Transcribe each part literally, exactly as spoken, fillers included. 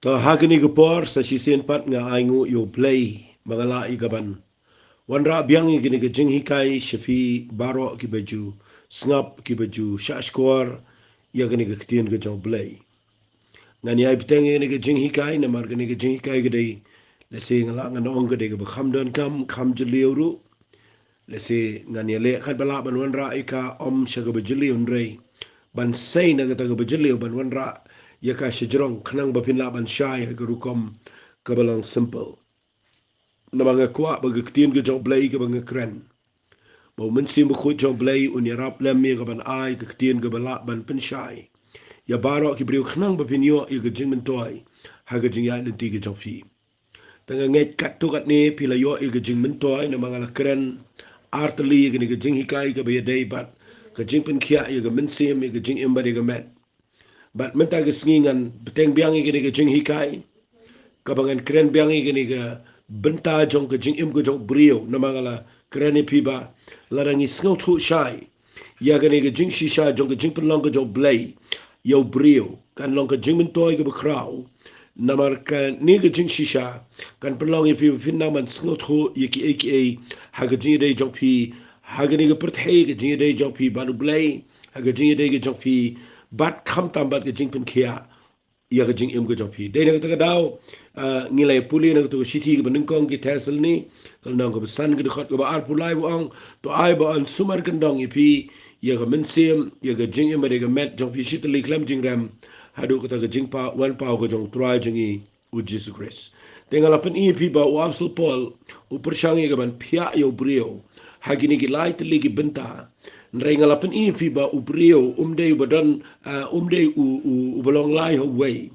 To ha kane ka por sa shisien pat nga ai nguh ïa U Blei ba nga lah ïa ka ban wanrah biang ïa kane ka jinghikai sha phi baroh kiba ju sngap, kiba ju shahshkor ïa kane ka ktien ka jong U Blei. Ngan ïai bteng ïa kane ka jinghikai namar kane ka jinghikai ka dei, lehse nga lah ngan ong ka dei kaba kham donkam, kham jylliew ruh. Lehse ngan ïaleh katba lah ban wanrah ïa ka, ym sha kaba jylliew hynrei ban sei na kata kaba jylliew ban wanrah ïa ka shajrong khnang ba phin lah ban shai ha ka rukom kaba long simple. Namar nga kwah ba ka ktien ka jong U Blei kaba nga kren, ba U Mynsiem Bakhuid jong U Blei un ïarap lem ïa ka ban ai ka ktien kaba lah ban pynshai ïa baroh ki briew khnang ba phin ïoh ïa ka jingmyntoi ha ka jingïaid lynti ka jong phi. Te nga ngeit katto katne phi la ïoh ïa ka jingmyntoi namar nga la kren artylli ïa kane ka jinghikai kaba ïadei bad ka jingpynkhiah ïa ka mynsiem, ïa ka jingim bad ïa ka met. Bad mynta ka sngi ngan bteng biang ïa kane ka jinghikai kaba ngan kren biang ïa kane ka bynta jong ka jingim ka jong u briew namar nga la kren ïa phi ba lada ngi sngewthuh shai ïa kane ka jingshisha jong ka jingpynlong ka jong U Blei ïa u briew kan long ka jingmyntoi kaba khraw. Namar kane ka jingshisha kan pynlong ïa phi ba phin nang ban sngewthuh ïa kiei kiei ha ka jingïadei jong phi, ha kane ka pyrthei, ka jingïadei jong phi bad U Blei, ha ka jingïadei ka jong phi bad khamtam bad ka jingpynkhiah ïa ka jingim ka jong phi. Dei na kata ka daw, ah, ngi la ïa pule na kato ka shithi kaba nyngkong ki Thessaloni, ka lynnong kaba san, ka dkhot kaba arphew lai, ba ong, to ai ba yn sumar kyndong ïa phi ïa ka mynsiem, ïa ka jingim bad ïa ka met jong phi shi tylli khlem jingrem haduh kata ka jingpaw, wan paw ka jong U Trai jong ngi U Jisu Khrist. Te nga la pyni ïa phi ba u Apostol Paul u pyrshang ïa ka ban phiah ïa u briew ha kine ki lai tylli ki bynta. Hynrei nga la pyni ïa phi ba u briew um dei uba don, ah, um dei u, u, uba long lai ha uwei.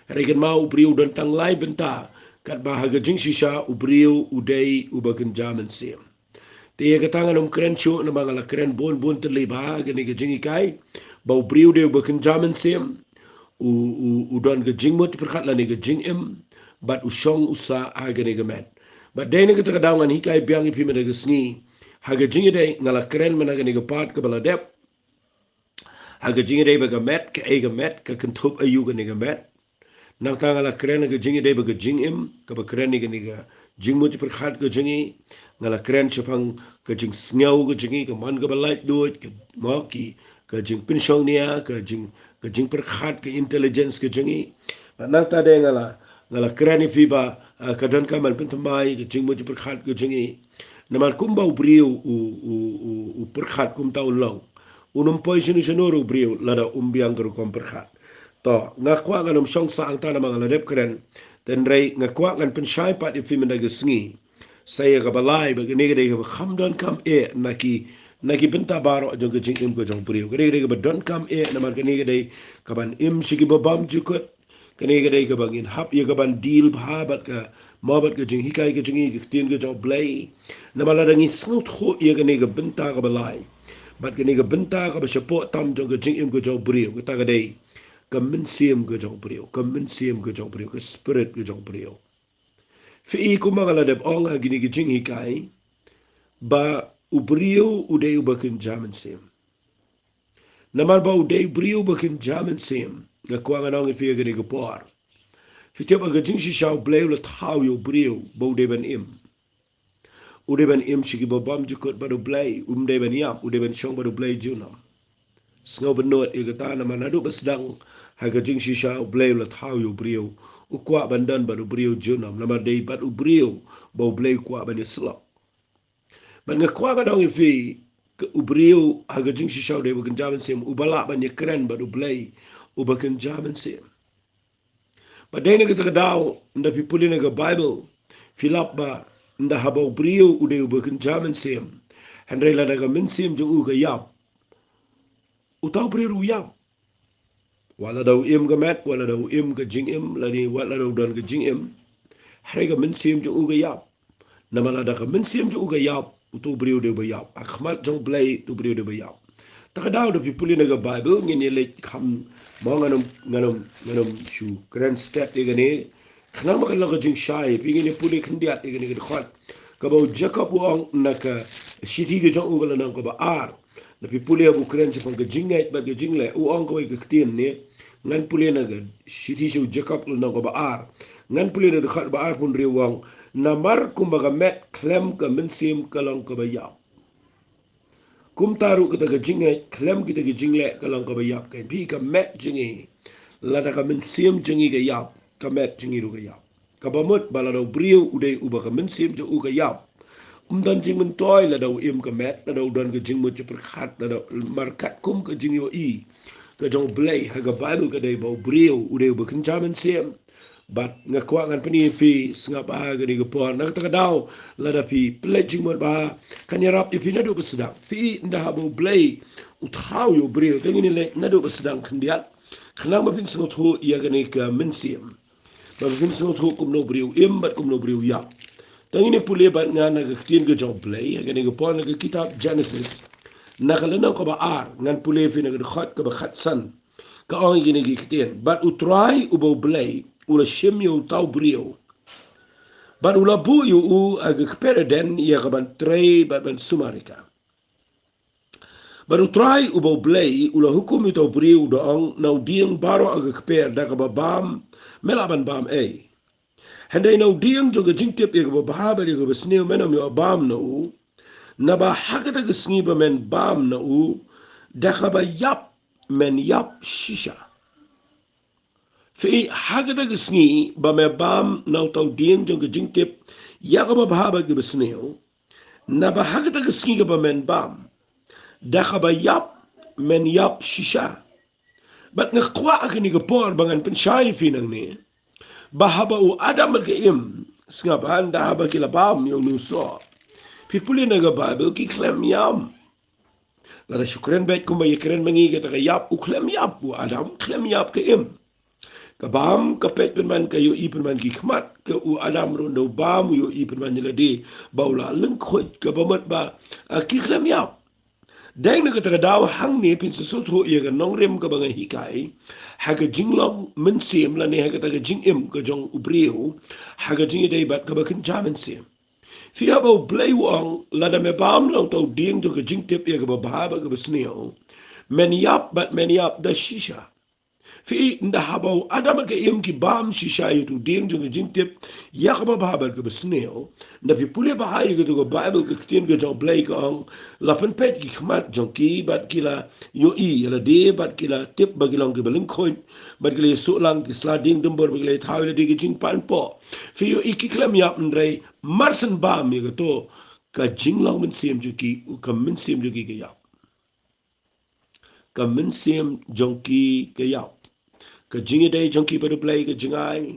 Hynrei kynmaw u briew u don tang lai bynta, katba ha ka jingshisha u briew u dei uba kynja mynsiem. Te ïa kata ngan ym kren shuh namar nga la kren bun bun tylli bha ha kane ka jinghikai ba u briew u dei uba kynja mynsiem, u, u, u don ka jingmut pyrkhat lane ka jingim bad u shong u sah ha kane ka met. Bad dei na kata ka daw ngan hikai biang ïa phi mynta ka sngi ha ka jingïadei, nga la kren mynta kane ka part kaba la dep ha ka jingïadei bad ka met, kaei ka met, ka kynthup aïu kane ka met. Nangta nga la kren ha ka jingïadei bad ka jingim, kaba kren ïa kane ka jingmut pyrkhat ka jong ngi. Nga la kren shaphang ka jingsngew ka jong ngi, ka mon kaba laitluid, ka, mo, ki, ka jingpynshongnia, ka jing, ka jingpyrkhat, ka intelligence ka jong ngi. Bad nangta de nga la, nga la kren ïa phi ba, ah, ka donkam ban pynthymmai ka jingmut pyrkhat ka jong ngi. Namar kumba u briew u, u, u, u pyrkhat kumta un long. Un ym poi shano shano ruh u briew lada um biang ka rukom pyrkhat. To, nga kwah ngan ym shong sah hangta namar nga la dep kren. Te hynrei nga kwah ngan pynshai pat ïa phi mynta ka sngi sa ïa kaba lai, ba kane ka dei kaba kham donkam eh na ki, na ki bynta baroh jong ka jingim ka jong u briew. Ka dei, ka dei kaba donkam eh namar kane ka dei kaban im sha kiba bymjukut. Kane ka dei kaba ngin hap ïa ka ban deal bha bad ka, mo, bad ka jinghikai ka jong ngi, ka ktien ka jong U Blei. Namar lada ngi sngewthuh ïa kane ka bynta kaba lai bad kane ka bynta kaba shapoh tam jong ka jingim ka jong u briew, kata ka dei ka mynsiem ka jong u briew, ka mynsiem ka jong u briew, ka spirit ka jong u briew. Phi i kumba nga la dep ong ha kine ki jinghikai ba u briew u dei uba kynja mynsiem. Namar ba u dei u briew uba kynja mynsiem, nga kwah ngan ong ïa phi ha kane ka por. Phi tip, ha ka jingshisha U Blei u la thaw ïa u briew ba u dei ban im. U dei ban im sha kiba bymjukut bad U Blei, um dei ban ïap, u dei ban shong bad U Blei junom. Sngewbha nud ïa kata namar naduh ba sdang ha ka jingshisha U Blei u la thaw ïa u briew, u kwah ban don bad u briew junom, namar dei bad u briew ba U Blei u kwah ban ïasyllok. Bad nga kwah ngan ong ïa phi, ka, u briew ha ka jingshisha u dei uba kynja mynsiem, uba lah ban ïakren bad U Blei uba kynja mynsiem. Bad dei na kata ka daw, ynda phi pule na ka Baibl, phi lap ba ynda haba u briew u dei uba kynja mynsiem, hynrei lada ka mynsiem jong u ka ïap, uta u briew ruh u ïap. Wat lada u im ka met, wat lada u im ka jingim, lane wat lada u don ka jingim, hynrei ka mynsiem jong u ka ïap. Namar lada ka mynsiem jong u ka ïap, uta u briew u dei uba ïap. Ha khmat jong U Blei uta u briew u dei uba ïap. Ta ka daw, ynda phi pule na ka Baibl, ngin ïa leit kham, mo, ngan ym, ngan ym, ngan ym shu kren stet ïa kane. Khnang ba kan long ka jingshai, phi, ngin ïa pule khyndiat ïa kane ka dkhot kaba u Jakob u ong na ka shithi ka jong u, ka lynnong kaba ar. Ynda phi pule, haba u kren shaphang ka jingngeit bad ka jingleh, u ong kawei ka ktien ne, Ngan pule na ka shithi sha u Jakob lynnong kaba ar. Ngan pule na ka dkhot ba arphew hynriew, u ong, namar kumba ka met khlem ka mynsiem ka long kaba ïap, kumta ruh kata ka jingngeit khlem kita ki jingleh ka long kaba ïap. Ka phi, ka met jong ngi, lada ka mynsiem jong ngi ka ïap, ka met jong ngi ruh ka ïap. Kaba mut ba lada u briew u dei uba ka mynsiem jong u ka ïap, um don jingmyntoi lada u im ka met, lada u don ka jingmut jingpyrkhat, lada, namar katkum ka jingïohi ka jong U Blei ha ka Baibl ka dei ba u briew u dei uba kynja mynsiem. Bad nga kwah ngan pyni ïa phi, sngap ha kane ka por, na kata ka daw, lada phi pynleit jingmut bha, kan ïarap ïa phi naduh ba sdang. Phi, ynda haba U Blei u thaw ïa u briew, te ngin ïaleit naduh ba sdang khyndiat, khnang ba phin sngewthuh ïa kane ka mynsiem, ba phin sngewthuh kumno u briew u im bad kumno u briew u ïap. Te ngin ïa pule bad nga na ka ktien ka jong U Blei ha kane ka por, na ka kitab Jenesis, na ka lynnong kaba ar, ngan pule ïa phi na ka dkhot kaba khatsan. Ka ong ïa kine ki ktien: Bad U Trai uba U Blei u la shim ïa uta u briew, bad u la buh ïa u ha ka kper Eden ïa ka ban trei bad ban sumar ïa ka. Bad U Trai uba U Blei u la hukum ïa uta u briew, u da ong, na u dieng baroh ha ka kper, da kaba bam me lah ban bam ei? Hynrei na u dieng jong ka jingtip ïa kaba bha bad ïa kaba sniew, men ym ïoh bam na u, naba ha kata ka sngi ba men bam na u, da kaba ïap men ïap shisha. Phi, ha kata ka sngi ba me bam na uta u dieng jong ka jingtip ïa kaba bha bad kaba sniew, naba ha kata ka sngi kaba men bam, da kaba ïap men ïap shisha. Bad nga kwah ha kane ka por ba ngan pynshai ïa phi nangne, ba haba u Adam bad ka Im, sngap, ynda haba ki la bam ïa une u soh, phi pule na ka Baibl, ki khlem ïap. Lada shu kren beit kumba ïakren ma ngi, kata ka ïap, u khlem ïap u Adam, khlem ïap ka Im. Ka bam, ka peit pynban, ka ïohi pynban ki khmat, ka u Adam ruh ynda u bam u ïohi pynban ïa lade ba u la lyngkhuit, kaba mut ba, ah, ki khlem ïap. Dei na kata ka daw hangne phin sa sngewthuh ïa ka nongrim kaba nga hikai ha ka jinglong mynsiem lane ha kata ka jingim ka jong u briew ha ka jingïadei bad kaba kynja mynsiem. Phi, haba U Blei u ong, lada me bam na uta u dieng jong ka jingtip ïa kaba bha bad kaba sniew, men ïap bad men ïap da shisha. Phi, ynda haba u Adam bad ka Im ki bam shisha ïa uta u dieng jong ka jingtip ïa kaba bha bad kaba sniew, ynda phi pule bha ïa kata ka Baibl, ka ktien ka jong U Blei ka ong, la pynpeit ki khmat jong ki bad ki la ïohi ïa lade bad ki la tip ba ki long kiba lyngkhuit, bad ki la ïasuh lang, ki sla dieng dumbur bad ki la ïathaw ïa lade ki jingpanpoh. Phi, ïohi ki khlem ïap, hynrei mar shen bam ïa kato, ka jinglong mynsiem jong ki, ka mynsiem jong ki ka ïap. Ka mynsiem jong ki ka ïap. Ka jingïadei jong ki bad U Blei ka jngai.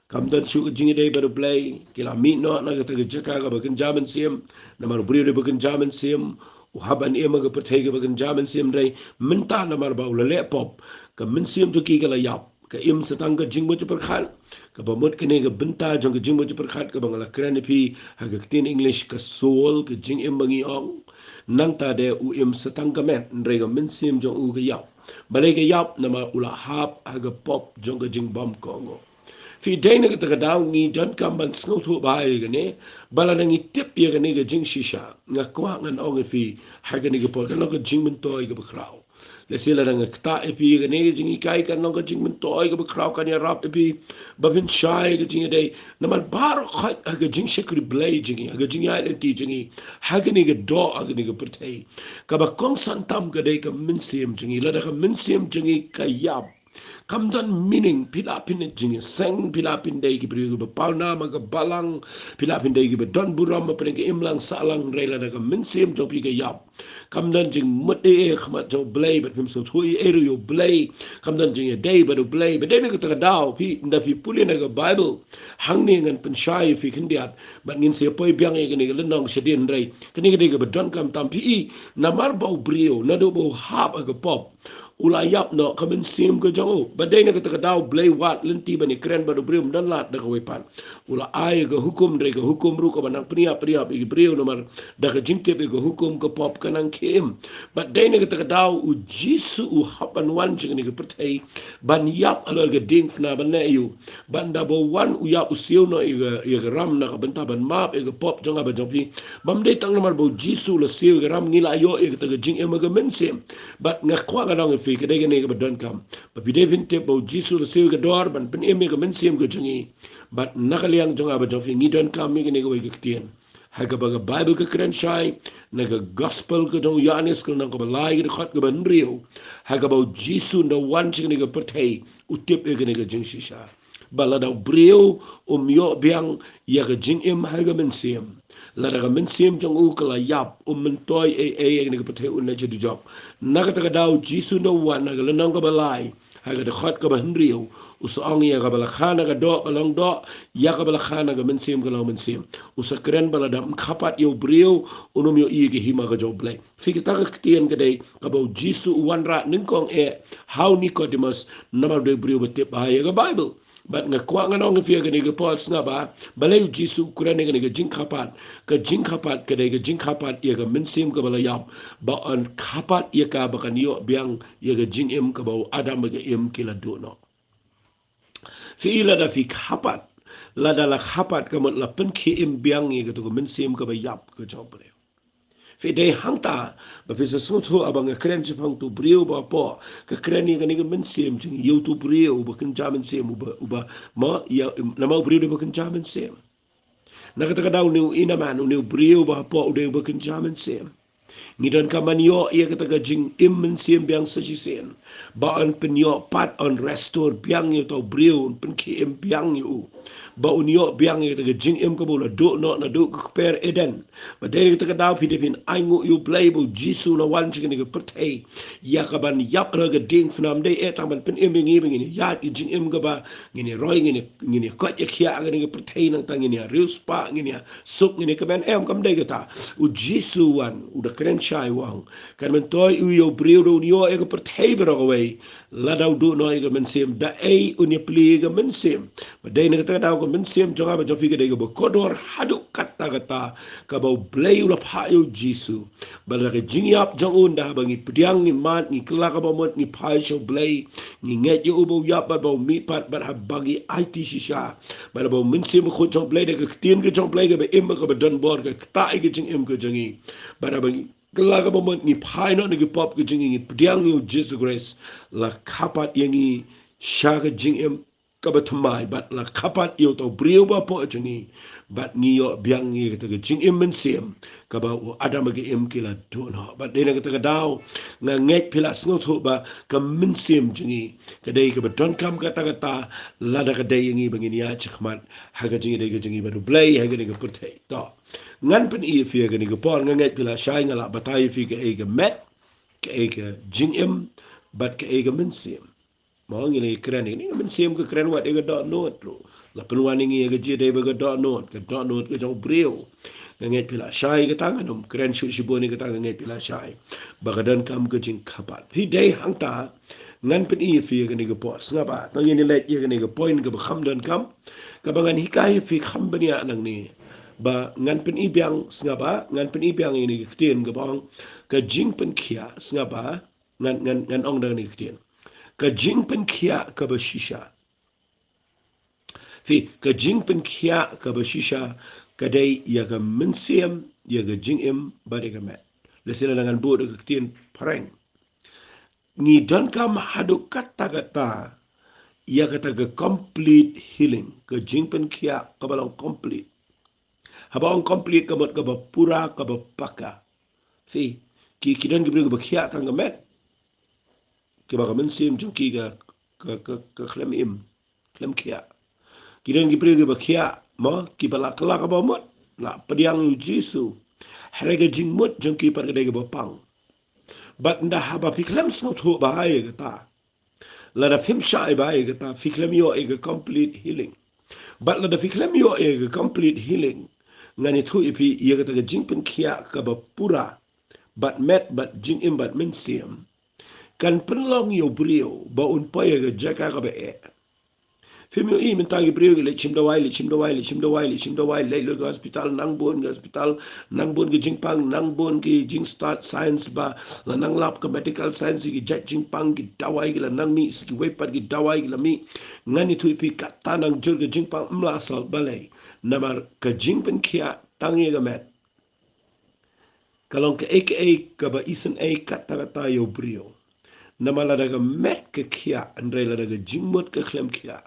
Kam don shuh ka jingïadei bad U Blei. Ki la mih noh na kata ka jaka kaba kynja mynsiem. Namar u briew u dei uba kynja mynsiem, u hap ban im ha ka pyrthei kaba kynja mynsiem, hynrei mynta namar ba u la leh pop, ka mynsiem jong ki ka la ïap. Ka im sa tang ka jingmut jingpyrkhat. Kaba mut kane ka bynta jong ka jingmut jingpyrkhat kaba nga la kren ïa phi ha ka ktien English ka soul, ka jingim ba ngi ong. Nangta de u im sa tang ka met, hynrei ka mynsiem jong u ka ïap. Balei ka ïap? Namar u la hap ha ka pop jong ka jingbymkohnguh. Phi, dei na kata ka daw ngi donkam ban sngewthuh bha ïa kane, ba lada ngi tip ïa kane ka jingshisha, nga kwah ngan ong ïa phi, ha kane ka por kan long ka jingmyntoi kaba khraw. Lehse lada nga ktah ïa phi ïa kane ka jinghikai, kan long ka jingmyntoi kaba khraw, kan ïarap ïa phi ba phin shai ïa ka jingïadei. Namar baroh khoit ha ka jingshakri Blei jong ngi, ha ka jingïaid lynti jong ngi, ha kane ka doh, ha kane ka pyrthei, kaba kongsan tam ka dei ka mynsiem jong ngi. Lada ka mynsiem jong ngi ka ïap, kam don meaning, phi lah phin jingïaseng, phi lah phin dei ki briew kiba pawnam ha ka balang, phi lah phin dei kiba don burom hapdeng ka imlang sahlang, hynrei lada ka mynsiem jong phi ka ïap, kam don jingmut ei ei ha khmat jong U Blei, bad phim sngewthuh ei ei ruh ïa U Blei, kam don jingïadei bad U Blei. Bad dei na kata ka daw, phi, ynda phi pule na ka Baibl, hangne ngan pynshai ïa phi khyndiat, bad ngin sa poi biang ïa kane ka lynnong shadien, hynrei kane ka dei kaba donkam tam, phi. Namar ba u briew naduh ba u hap ha ka pop, u la ïap noh ka mynsiem ka jong u. Bad dei na kata ka daw U Blei u wad lynti ban ïakren bad u briew, ym don lad da kawei pat. U la ai ka hukum, hynrei ka hukum ruh kaba nang pynïap pynïap ïa ki briew, namar da ka jingtip ïa ka hukum ka pop ka nang khie im. Bad dei na kata ka daw U Jisu u hap ban wan sha kane ka pyrthei ban ïap halor ka diengphna ban leh ïa u. Bad ynda ba u wan, u ïap, u siew noh ïa ka, ïa ka ram na ka bynta ban map ïa ka pop jong nga bad jong phi. Bym dei tang namar ba U Jisu u la siew ïa ka ram ngi la ïoh ïa kata ka jingim ha ka mynsiem. Bad nga kwah ngan ong ïa Phi, ka dei kane kaba donkam. Ba phi dei phin tip ba u Jisu u la siew ïa ka dor ban pynim ïa ka mynsiem ka jong ngi. Bad na ka liang jong nga bad jong phi ngi donkam ïa kane kawei ka ktien. Ha kaba ka Baibl ka kren shai, na ka gospel ka jong u Ïoannis ka lynnong kaba lai ka dkhot kaba hynriew. Ha kaba u Jisu un da wan sha kane ka pyrthei, u tip ïa kane ka jingshisha. Ba lada u briew um ïoh biang ïa ka jingim ha ka mynsiem, lada ka mynsiem jong u ka la ïap, um myntoi ei ei ïa kane ka pyrthei, un leit sha dujok. Na kata ka daw u Jisu un da wan ha ka lynnong kaba lai, ha ka dkhot kaba hynriew, u sa ong ïa kaba la kha na ka doh ba long doh, ïa kaba la kha na ka mynsiem ka long mynsiem. U sa kren ba lada ym kha pat ïa u briew, un ym ïohi ïa ka hima ka jong U Blei. Phi, kata ka ktien ka dei kaba u Jisu u wanrah nyngkong eh ha u Nikodemos, namar u dei u briew ba tip bha ïa ka Baibl. Bad nga kwah ngan ong ïa phi ha kane ka por, sngap bha, balei u Jisu u kren ïa kane ka jingkha pat. Ka jingkha pat ka dei ka jingkha pat ïa ka mynsiem kaba la ïap, ba yn kha pat ïa ka ba kan ïoh biang ïa ka jingim kaba u Adam bad ka Im ki la duh noh. Phi, lada phi kha pat, lada la kha pat, ka mut la pynkhie im biang ïa kato ka mynsiem kaba ïap ka jong u briew. Phi, dei hangta ba phi sa sngewthuh haba nga kren shaphang uto u briew ba hapoh, ka kren ïa kane ka mynsiem jong ngi, ïa uto u briew uba kynja mynsiem, uba, uba, mo, ïa, namar u briew u dei uba kynja mynsiem. Na kata ka daw une u Inaman, une u briew ba hapoh u dei uba kynja mynsiem. Ngi donkam ban ïoh ïa kata ka jingim mynsiem biang sa shisien. Ba yn pynïoh pat, yn restore biang ïa uto u briew, yn pynkhie im biang ïa u. Ba un ïoh biang ïa kata ka jingim kaba u la duh noh naduh ka kper Eden. Bad dei na kata ka daw phi dei phin ainguh ïa U Blei ba u Jisu u la wan sha kane ka pyrthei, ïa kaban ïap ïa ka diengphna, ym dei eh tang ban pynim ïa ngi ba ngin ïaid ka jingim kaba ngin ïaroi, ngin ïa, ngin ïakoit ïakhiah ha kane ka pyrthei, nangta ngin ïa riewspah, ngin ïasuk, ngin ïakmen. Em, kam dei kata. U Jisu u wan, u da kren shai, u ong, kan myntoi u ïa u briew da un ïoh ïa ka pyrthei baroh kawei. Lada u duh noh ïa ka mynsiem, da ei un ïaplie ïa ka mynsiem? Bad dei na kata ka daw ka mynsiem jong nga bad jong phi ka dei kaba kordor haduh katta katta, kaba U Blei u la phah ïa u Jisu. Bad da ka jingïap jong u, ynda haba ngi pdiang, ngi mad, ngi kylla kaba mut, ngi phai sha U Blei, ngi ngeit ïa u ba u ïap bad ba u mih pat, bad haba ngi aiti shisha, bad haba u Mynsiem Bakhuid jong U Blei, da ka ktien ka jong U Blei kaba im, kaba don bor, ka ktah ïa ka jingim ka jong ngi. Bad haba ngi kylla kaba mut, ngi phai noh na ki pop ka jong ngi, ngi pdiang ïa u Jisu Khrist, la kha pat ïa ngi sha ka jingim kaba thymmai, bad la kha pat ïa uto u briew ba hapoh jong ngi, bad ngi ïoh biang ïa kata ka jingim mynsiem kaba u Adam bad ka Im ki la duh noh. Bad dei na kata ka daw, nga ngeit phi la sngewthuh ba ka mynsiem jong ngi ka dei kaba donkam katta katta, lada ka dei ïa ngi ba ngin ïaid shakhmat ha ka jingïadei ka jong ngi bad U Blei ha kane ka pyrthei. To, ngan pyni ïa phi ha kane ka por, nga ngeit phi la shai, nga la batai ïa phi kaei ka met, kaei ka jingim, bad kaei ka mynsiem. Mo, ngi la kren ïa kane ka mynsiem, ka kren wat ïa ka dohnud ruh. La pynwan ïa ngi ïa ka jingïadei bad ka dohnud, ka dohnud ka jong u briew. Nga ngeit phi la shai ïa kata, ngan ym kren shuh shibun ïa kata, nga ngeit phi la shai ba ka donkam ka jingkha pat. Phi, dei hangta, ngan pyni ïa phi ha kane ka por, sngap bha. Tang ngin leit ïa kane ka point kaba kham donkam, kaba ngan hikai ïa phi kham bniah nangne. Ba ngan pyni biang, sngap bha, ngan pyni biang ïa kane ka ktien kaba ong ka jingpynkhiah, sngap bha. Ngan, ngan, ngan ong da kane ka ktien: ka jingpynkhiah kaba shisha. Phi, ka jingpynkhiah kaba shisha ka dei ïa ka mynsiem, ïa ka jingim, bad ïa ka met. Lehse lada ngan buh da ka ktien phareng, ngi donkam haduh katta katta ïa kata ka complete healing, ka jingpynkhiah kaba long complete. Haba ong complete, ka mut kaba pura, kaba paka. Phi, ki, ki don ki briew kiba khiah tang ka met, kiba ka mynsiem jong ki ka, ka, ka, ka khlem im, khlem khiah. Ki don ki briew kiba khiah, mo, kiba la kylla kaba mut, la pdiang ïa u Jisu, hynrei ka jingmut jong ki pat ka dei kaba pang. Bad ynda haba phi khlem sngewthuh bha ïa kata, lada phim shai bha ïa kata, phi khlem ïoh ïa ka complete healing. Bad lada phi khlem ïoh ïa ka complete healing, ngan ïathuh ïa phi, ïa kata ka jingpynkhiah kaba pura, bad met, bad jingim, bad mynsiem, kan pynlong ïa u briew ba un poi ha ka jaka kaba eh. Phim ïohi mynta ki briew ki leit shim dawai, leit shim dawai, leit shim dawai, leit shim dawai, leit lut ka hospital, nang bun ka hospital, nang bun ki jingpang, nang bun ki jingstad science ba la nang lap, ka medical science, ki jait jingpang, ki dawai ki la nang mih, kiwei pat ki dawai ki la mih. Ngan ïathuh ïa phi, kata nang jur ka jingpang ym lah sah. Balei? Namar ka jingpynkhiah tang ïa ka met ka long kaei kaei kaba isynei katta katta ïa u briew. Namar lada ka met ka khiah, hynrei lada ka jingmut ka khlem khiah,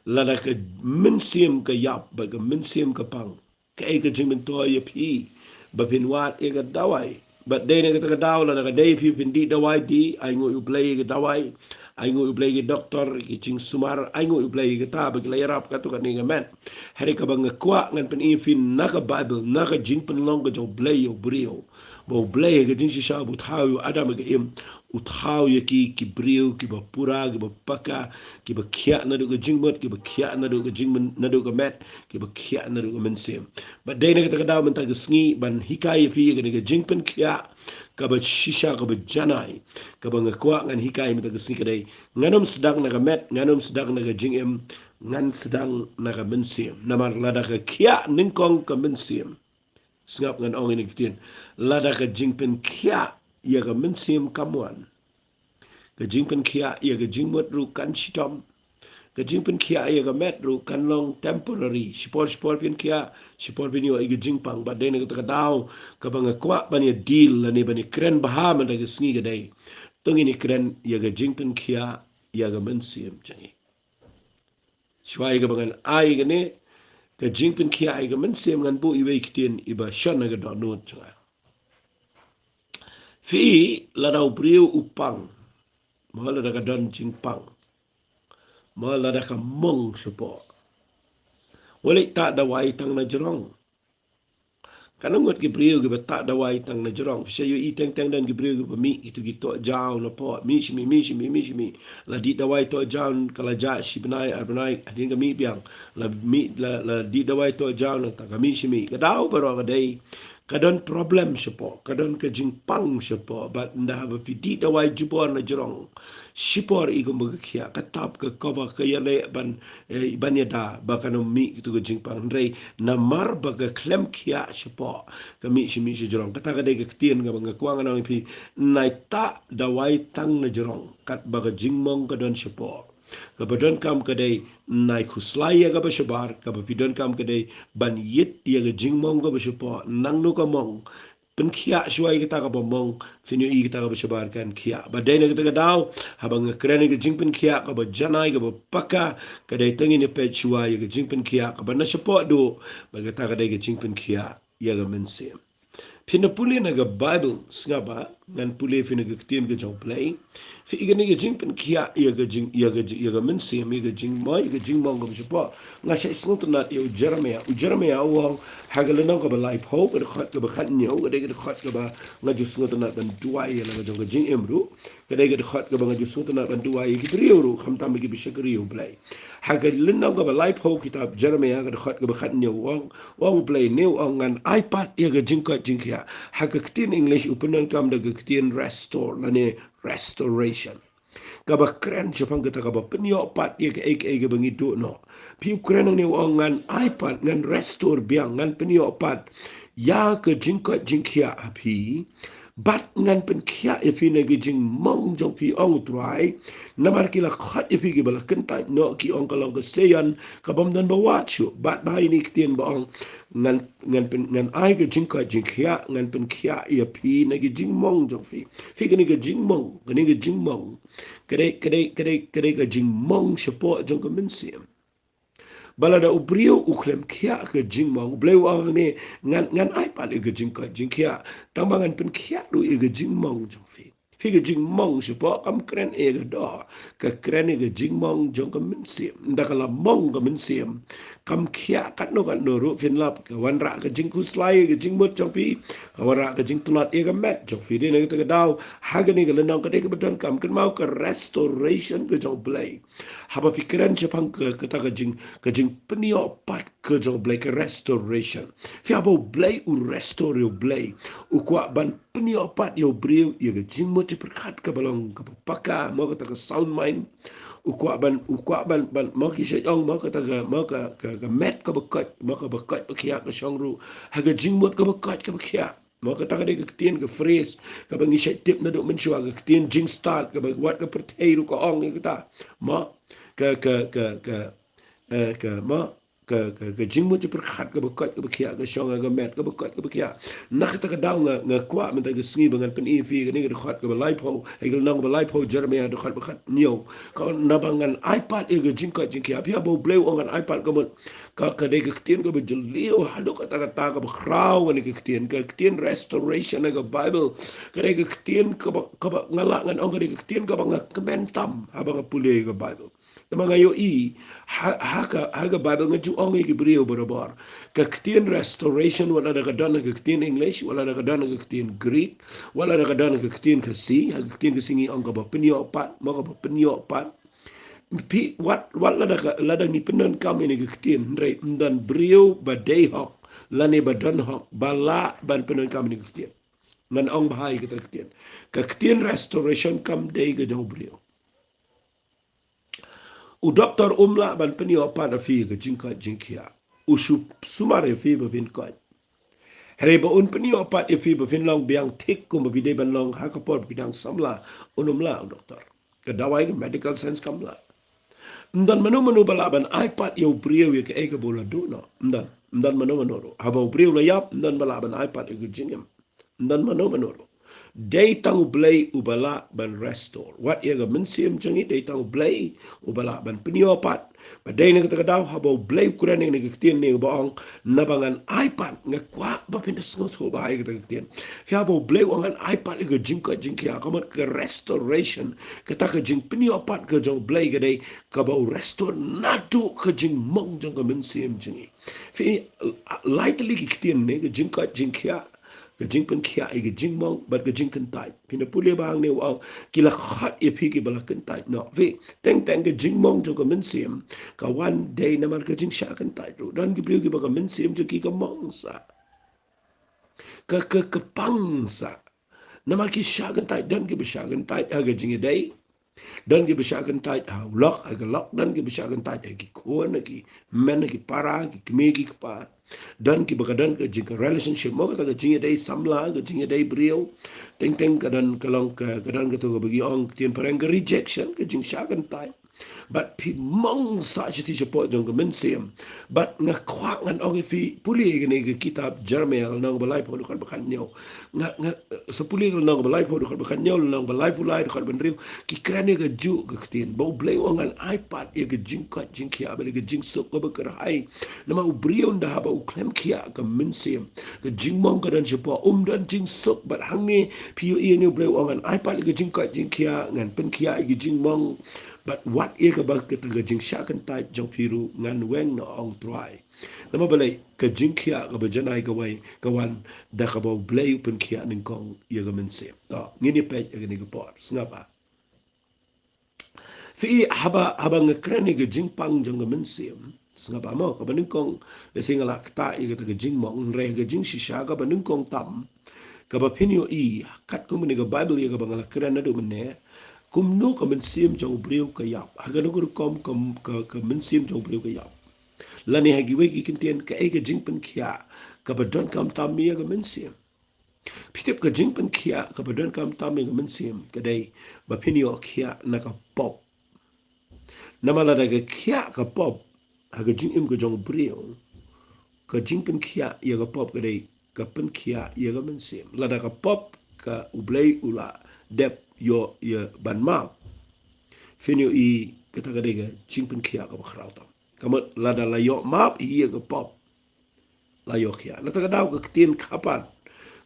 lada ka mynsiem ka ïap bad ka mynsiem ka pang, kaei ka jingmyntoi ïa phi ba phin wad ïa ka dawai? Bad dei na kata ka daw, lada ka dei phi phin dih dawai, dih, ainguh ïa U Blei ïa ka dawai, ainguh ïa U Blei ïa ka doktor, ïa ka jingsumar, ainguh ïa U Blei ïa kata ba ki la ïarap katto katne ka met. Hynrei kaba nga kwah ngan pyni ïa phi na ka Baibl, na ka jingpynlong ka jong U Blei ïa u briew, ba U Blei ha ka jingshisha ba u thaw ïa u Adam ha ka Im, u thaw ïa ki, ki briew kiba pura, kiba paka, kiba khiah naduh ka jingmut, kiba khiah naduh ka jingmyn-, naduh ka met, kiba khiah naduh ka mynsiem. Bad dei na kata ka daw mynta ka sngi ban hikai ïa phi ïa kane ka jingpynkhiah kaba shisha, kaba janai, kaba nga kwah ngan hikai mynta ka sngi ka dei: ngan ym sdang na ka met, ngan ym sdang na ka jingim, ngan sdang na ka mynsiem. Namar lada ka khiah nyngkong ka mynsiem, sngap, ngan ong ïa kane ka ktien, lada ka jingpynkhiah ïa ka mynsiem kam wan, ka jingpynkhiah ïa ka jingmut ruh kan shitom, ka jingpynkhiah ïa ka met ruh kan long temporary. Shipor shipor phin khiah, shipor phin ïoh ïa ka jingpang. Bad dei na kata ka daw kaba nga kwah ban ïa deal lane ban ïa kren bha mynta ka sngi ka dei, to ngin ïa kren ïa ka jingpynkhiah ïa ka mynsiem jong ngi. Shuwa ïa kaba ngan ai kane ka jingpynkhiah ïa ka mynsiem, ngan buh iwei i ktien iba shon ha ka dohnud jong nga. Phi, lada u briew u pang, mo lada ka don jingpang, mo lada ka mong shapoh, u leit tah dawai tang na jrong. Katno ngut ki briew kiba tah dawai tang na jrong. Phi sa ïohi teng teng don ki briew kiba mih, kito ki toh jaw na poh, mih shi mih, mih shi mih, mih shi mih. La dih dawai toh jaw, ka la jah shi bnai ar bnai, hadien ka mih biang. La mih, la, la dih dawai toh jaw, nangta ka mih shi mih. Ka daw baroh ka dei ka don problem shapoh, ka don ka jingpang shapoh. Bad ynda haba phi dih dawai jubor na jrong, shipor i kumba ka khiah, ka tap, ka cover, ka ïaleh ban, eh, ban ïada ba kan ym mih kito ka jingpang. Hynrei namar ba ka khlem khiah shapoh, ka mih shi mih shi jrong. Kata ka dei ka ktien kaba nga kwah ngan ong ïa phi, nai tah dawai tang na jrong katba ka jingmong ka don shapoh. Kaba donkam ka dei nai khuslai ïa kaba shabar, kaba phi donkam ka dei ban ïit ïa ka jingmong kaba shapoh. Nangno ka mong, pynkhiah shuwa ïa kata kaba mong, phin ïohi kata kaba shabar kan khiah. Bad dei na kata ka daw, haba nga kren ïa ka jingpynkhiah kaba janai, kaba paka, ka dei tang ngin ïa peit shuwa ïa ka jingpynkhiah kaba na shapoh duh, bad kata ka dei ka jingpynkhiah ïa ka mynsiem. Phin da pule na ka Baibl, sngap ba ngan pule ïa phi na ka ktien ka jong U Blei. Phi, ïa kane ka jingpynkhiah ïa ka jing, ïa ka jing, ïa ka mynsiem, ïa ka jingmong, ïa ka jingmong kaba shapoh. Nga shait sngewtynnad ïa u Jeremaïah. U Jeremaïah u ong ha ka lynnong kaba laiphew, ka dkhot kaba khathynñiew, ka dei ka dkhot kaba nga ju sngewtynnad ban duwai ïa la ka jong ka jingim ruh. Ka dei ka dkhot kaba nga ju sngewtynnad ban duwai ïa ki briew ruh, khamtam ïa kiba shakri ïa U Blei. Ha ka lynnong kaba laiphew kitab Jeremaïah, ka dkhot kaba khathynñiew, u ong, u ong U Blei ne, u ong, ngan ai pat ïa ka jingkoit jingkhiah. Ha ka ktien English u pyndonkam da ka ktien restore lane restoration, kaba kren shaphang kata kaba pynïoh pat ïa kaei kaei kaba ngi duh noh. Phi, u kren hangne u ong, ngan ai pat, ngan restore biang, ngan pynïoh pat ïa ka jingkoit jingkhiah ha phi. Bad ngan pynkhiah ïa phi na ki jingmong jong phi, ong U Trai. Namar ki la khot ïa phi kiba la kyntait noh, ki ong ka long ka Seion kabym don ba wad shuh. Bad ba ha ine i ktien ba ong, ngan, ngan pyn, ngan ai ka jingkoit jingkhiah, ngan pynkhiah ïa phi na ki jingmong jong phi. Phi, kane ka jingmong, kane ka jingmong, ka dei, ka dei, ka dei, ka dei ka jingmong shapoh jong ka mynsiem. Ba lada u briew u khlem khiah ka jingmong, U Blei u ong ne, ngan, ngan ai pat ïa ka jingkoit jingkhiah, tang ba ngan pynkhiah ruh ïa ka jingmong jong phi. Phi, ka jingmong shapoh kam kren ïa ka doh, ka kren ïa ka jingmong jong ka mynsiem. Ynda ka la mong ka mynsiem, kam khiah katno katno ruh, phin lap, ka wanrah ka jingkhuslai ïa ka jingmut jong phi, ka wanrah ka jingtlot ïa ka met jong phi. Dei na kata ka daw, ha kane ka lynnong ka dei kaba donkam, kynmaw, ka restoration ka jong U Blei. Haba phi kren shaphang ka, kata ka jing, ka jingpynïoh pat ka jong U Blei, ka restoration. Phi, haba U Blei u restore ïa U Blei, u kwah ban pynïoh pat ïa u briew ïa ka jingmut jingpyrkhat kaba long kaba paka, mo, kata ka sound mind. U kwah ban, u kwah ban, ban, mo, ki shait ong, mo, kata ka, mo, ka, ka, ka met kaba koit, mo, kaba koit ba khiah ka shong ruh ha ka jingmut kaba koit kaba khiah. Mo, kata ka dei ka ktien, ka phrase kaba ngi shait tip naduh mynshuwa, ka ktien jingstad kaba wat ka pyrthei ruh ka ong ïa kata. Mo, ka, ka, ka, ka, eh, ka, mo, ka, ka, ka jingmut jingpyrkhat kaba koit kaba khiah, ka shong ha ka met kaba koit kaba khiah. Na kata ka daw nga, nga kwah mynta ka sngi ba ngan pyni ïa phi kane ka dkhot kaba laiphew, ha ka lynnong kaba laiphew Jeremiah dkhot ba khathynñiew. Ka ong naba ngan ai pat ïa ka jingkoit jingkhiah. Phi, haba U Blei u ong ngan ai pat, ka mut ka, ka dei ka ktien kaba jylliew haduh katta katta, kaba khraw kane ka ktien, ka ktien restoration ha ka Bible. Ka dei ka ktien kaba, kaba nga lah ngan ong ka dei ka ktien kaba nga kmen tam haba nga pule ïa ka Bible. Namar nga ïohi ha, ha ka, ha ka Bible nga ju ong ïa ki briew barabor. Ka ktien restoration, wat lada ka don ha ka ktien English, wat lada ka don ha ka ktien Greek, wat lada ka don ha ka ktien Khasi, ha ka ktien Khasi ngi ong kaba pynïoh pat, mo, kaba pynïoh pat. Phi, wat, wat lada ka, lada ngi pyndonkam ïa kane ka ktien, hynrei ym don briew ba dei hok lane ba don hok ba lah ban pyndonkam ïa kane ka ktien. Ngan ong bha ïa kata ka ktien. Ka ktien restoration kam dei ka jong u briew. U doktor um lah ban pynïoh pat ïa phi ka jingkoit jingkhiah. U shu sumar ïa phi ba phin koit. Hynrei ba un pynïoh pat ïa phi ba phin long biang thik kumba phi dei ban long ha ka por ba phi dang samla, un ym lah u doktor. Ka dawai, ka medical sense kam lah. Ym don mano mano ba lah ban ai pat ïa u briew ïa kaei kaba u la duh noh. Ym don, ym don mano mano ruh. Haba u briew u la ïap, ym don ba lah ban ai pat ïa ka jingim. Ym don mano mano ruh. Dei tang U Blei uba lah ban restore. Wat ïa ka mynsiem jong ngi, dei tang U Blei uba lah ban pynïoh pat. Ba dei na kata ka daw haba U Blei u kren ïa kane ka ktien ne ba ong, naba ngan ai pat, nga kwah ba phin da sngewthuh bha ïa kata ka ktien. Phi, haba U Blei u ong ngan ai pat ïa ka jingkoit jingkhiah, ka mut ka restoration, kata ka jingpynïoh pat ka jong U Blei ka dei kaba u restore naduh ka jingmong jong ka mynsiem jong ngi. Phi, lai tylli ki ktien ne, ka jingkoit jingkhiah, ka jingpynkhiah ïa ka jingmong bad ka jingkyntait. Phin da pule ba hangne u ong ki la khot ïa phi kiba la kyntait noh. Phi, teng teng ka jingmong jong ka mynsiem ka wan dei namar ka jingshah kyntait ruh. Don ki briew kiba ka mynsiem jong ki ka mong sah, ka, ka, ka pang sah. Namar ki shah kyntait, don kiba shah kyntait ha ka jingïadei. Don kiba shah kyntait ha u lok, ha ka lok, don kiba shah kyntait ha ki khun, ha ki hynmen, ha ki para, ha ki kmie, ki kpa. Don kiba ka don ka jing ka relationship, mo, kata ka jingïadei samla, ka jingïadei briew. Teng teng ka don ka long ka, ka don kato kaba ki ong ktien phareng ka rejection, ka jingshah kyntait. Bad phi mong sah shathie shapoh jong ka mynsiem. Bad nga kwah ngan ong ïa phi, pule ïa kane ka kitab Jeremiah lynnong ba laiphew dkhot ba khathynñiew. Nga, nga, eh, sa pule ka lynnong ba laiphew dkhot ba khathynñiew, lynnong ba laiphew lai dkhot ba hynriew. Ki kren ïa kajuh ka ktien. Ba U Blei u ong ngan ai pat ïa ka jingkoit jingkhiah bad ïa ka jingsuk kaba kyrhai. Namar u briew ynda haba u khlem khiah ka mynsiem, ka jingmong ka don shapoh, um don jingsuk. Bad hangne phi ïohi ïa U Blei u ong ngan ai pat ïa ka jingkoit jingkhiah, ngan pynkhiah ïa ka jingmong. Bad wat ïa kaba kata ka jingshah kyntait jong phi ruh ngan weng noh, ong Trai. Namar balei? Ka jingkhiah kaba janai kawei ka wan da kaba U Blei u pynkhiah nyngkong ïa ka mynsiem. To, ngin ïa peit ïa kane ka por. Sngap ah. Phi, haba, haba nga kren ïa ka jingpang jong ka mynsiem, sngap ah mo, kaba nyngkong, lehse nga la ktah ïa kata ka jingmong, hynrei ka jingshisha kaba nyngkong tam, kaba phin ïohi katkum kane ka Bible ïa kaba nga la kren naduh mynne, kumno ka mynsiem jong u briew ka ïap. Ha kano ka rukom ka, ka, ka mynsiem jong u briew ka ïap. Lane ha kiwei ki kyntien, kaei ka jingpynkhiah kaba donkam tam ïa ka mynsiem. Phi tip, ka jingpynkhiah kaba donkam tam ïa ka mynsiem ka dei ba phin ïoh khiah na ka pop. Namar lada ka khiah ka pop ha ka jingim ka jong u briew, ka jingpynkhiah ïa ka pop ka dei ka pynkhiah ïa ka mynsiem. Lada ka pop ka U Blei u la dep ïoh ïa ban map, phin ïohi kata ka dei ka jingpynkhiah kaba khraw tam. Ka mut lada la ïoh map ïa ka pop, la ïoh khiah. Na kata ka daw ka ktien khapat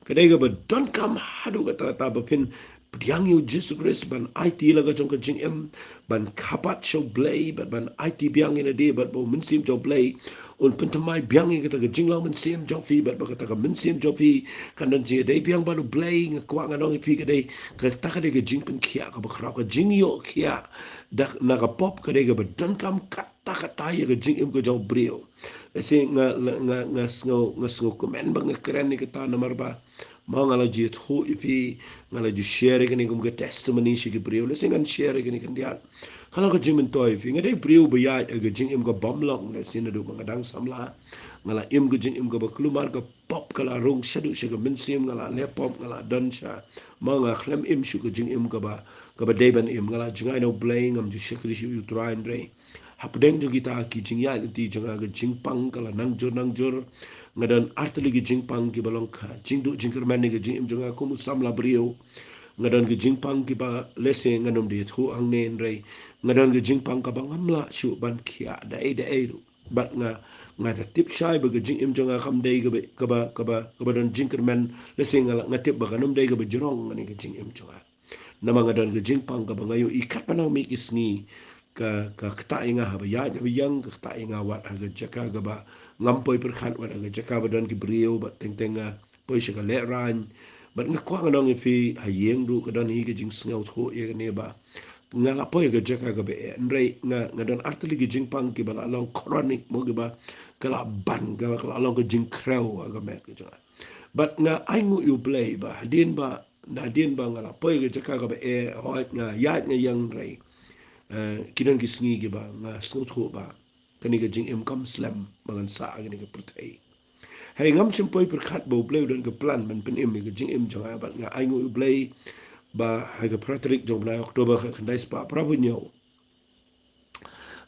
ka dei kaba donkam haduh katta katta ba phin pdiang ïa u Jisu Khrist ban aiti la ka jong ka jingim, ban khapat sha U Blei, bad ban aiti biang ïa lade, bad ba u Mynsiem jong U Blei un pynthymmai biang ïa kata ka jinglong mynsiem jong phi, bad ba kata ka mynsiem jong phi kan don jingïadei biang bad U Blei. Nga kwah ngan ong ïa phi, ka dei, kata ka dei ka jingpynkhiah kaba khraw, ka jingïoh khiah da, na ka pop ka dei kaba donkam kat katta katta ïa ka jingim ka jong u briew. Lehse nga, nga, nga sngew, nga sngewkmen ba nga kren ïa kata namar ba, mo, nga la ju ïathuh ïa phi, nga la ju share ïa kane kum ka testimony sha ki briew. Lehse ngan share ïa kane khyndiat. Ka long ka jingmyntoi ïa phi. Nga dei briew ba ïaid ha ka jingim ka bym long, lehse naduh ba nga dang samla. Nga la im ka jingim kaba kulmar, ka pop ka la rung shaduh sha ka mynsiem, nga la leh pop, nga la don sha, mo, nga khlem im shuh ka jingim kaba, kaba dei ban im. Nga la jngai na U Blei, ngam ju shakri shuh ïa u Trai, hynrei Hapdeng jong kita ki jingïaid lynti jong nga, ka jingpang ka la nang jur nang jur. Nga don artylli ki jingpang kiba long ka jingduh jingkyrmen ïa ka jingim jong nga kum u samla briew. Nga don ka jingpang kiba lehse ngan ym dei thuh hangne hynrei nga don ka jingpang kaba ngam lah shuh ban khiah da ei da ei ruh. Bad nga, nga da tip shai ba ka jingim jong nga kam dei kaba, kaba, kaba, kaba don jingkyrmen, lehse nga la, nga tip ba kan ym dei kaba jrong hangne ka jingim jong nga. Namar nga don ka jingpang kaba nga ïohi katba nang mih ki sngi, ka, ka ktah ïa nga haba ïaid haba ïeng, ka ktah ïa nga wat ha ka jaka kaba ngam poi pyrkhat, wat ha ka jaka ba don ki briew, bad teng teng nga poi sha ka lehraiñ. Bad nga kwah ngan ong ïa phi, ha ïing ruh ka don hi ka jingsngewthuh ïa kane ba nga la poi ha ka jaka kaba eh, hynrei nga, nga don artylli ki jingpang kiba la long chronic mo, kiba ka la ban, ka, ka la long ka jingkhrew ha ka met ka jong nga. Bad nga ainguh ïa U Blei ba hadien ba, hadien ba nga la poi ha ka jaka kaba eh, hooid nga ïaid nga ïeng hynrei, eh, ki don ki sngi kiba nga sngewthuh ba kane ka jingim kam slem ba ngan sah ha kane ka pyrthei. Hynrei ngam shym poi pyrkhat ba U Blei u don ka plan ban pynim ïa ka jingim jong nga, bad nga ainguh U Blei ba ha ka phra tarik jong u bnai October khatkhyndai spah phraphew hynñiew,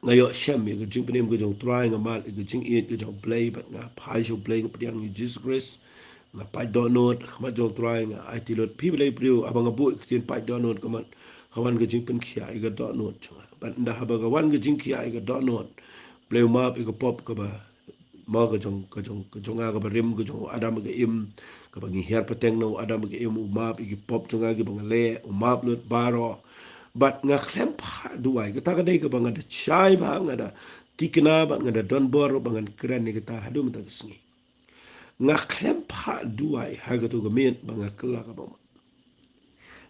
nga ïoh shem ïa ka jingpynim ka jong U Trai, nga mad ïa ka jingïeit ka jong U Blei, bad nga phai sha U Blei, nga pdiang ïa U Jisu Khrist, nga pait dohnud ha khmat jong U Trai, nga aiti lut. Phi balei briew, haba nga buh ïa ka ktien pait dohnud, ka mut ka wan ka jingpynkhiah ïa ka dohnud jong nga. Bad ynda haba ka wan ka jingkhiah ïa ka dohnud, U Blei u map ïa ka pop kaba, mo, ka jong, ka jong, ka jong nga kaba rim, ka jong u Adam ha ka Im, kaba ngi hiar pateng na u Adam ha ka Im, u map ïa ki pop jong nga kiba nga leh, u map lut baroh. Bad nga khlem phah duwai, kata ka dei kaba nga da shai bha, nga da tikna bad nga da donbor ba ngan kren ïa kata haduh mynta ka sngi. Nga khlem phah duwai ha kato ka miet ba nga kylla kaba mut.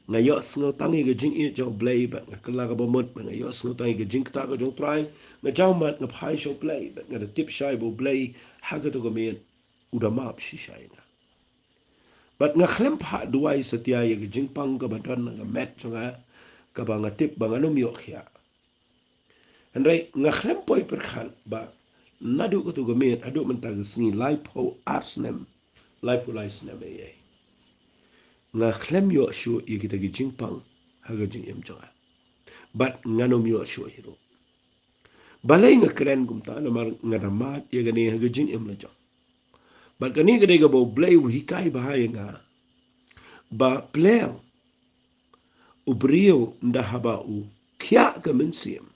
Nga ïohsngew tang ïa ka jingïeit jong U Blei bad nga kylla kaba mut, bad nga ïohsngew tang ïa ka jingktah ka jong U Trai, nga jaw mad, nga phai sha U Blei, bad nga da tip shai ba U Blei ha kato ka miet u da map shisha ïa nga. Bad nga khlem phah duwai satia ïa ka jingpang kaba don ha ka met jong nga, kaba nga tip ba ngan ym ïoh khiah. Hynrei nga khlem poi pyrkhat ba naduh kato ka miet haduh mynta ka sngi, laiphew ar snem, laiphew lai snem, eh, eh, nga khlem ïoh shuh ïa kita ki jingpang ha ka jingim jong nga. Bad ngan ym ïoh shuh hi ruh. Balei nga kren kumta? Namar nga da mad ïa kane ha ka jingim la jong. Bad kane ka dei kaba U Blei u hikai bha ïa nga ba pleng u briew ynda haba u khiah ka mynsiem,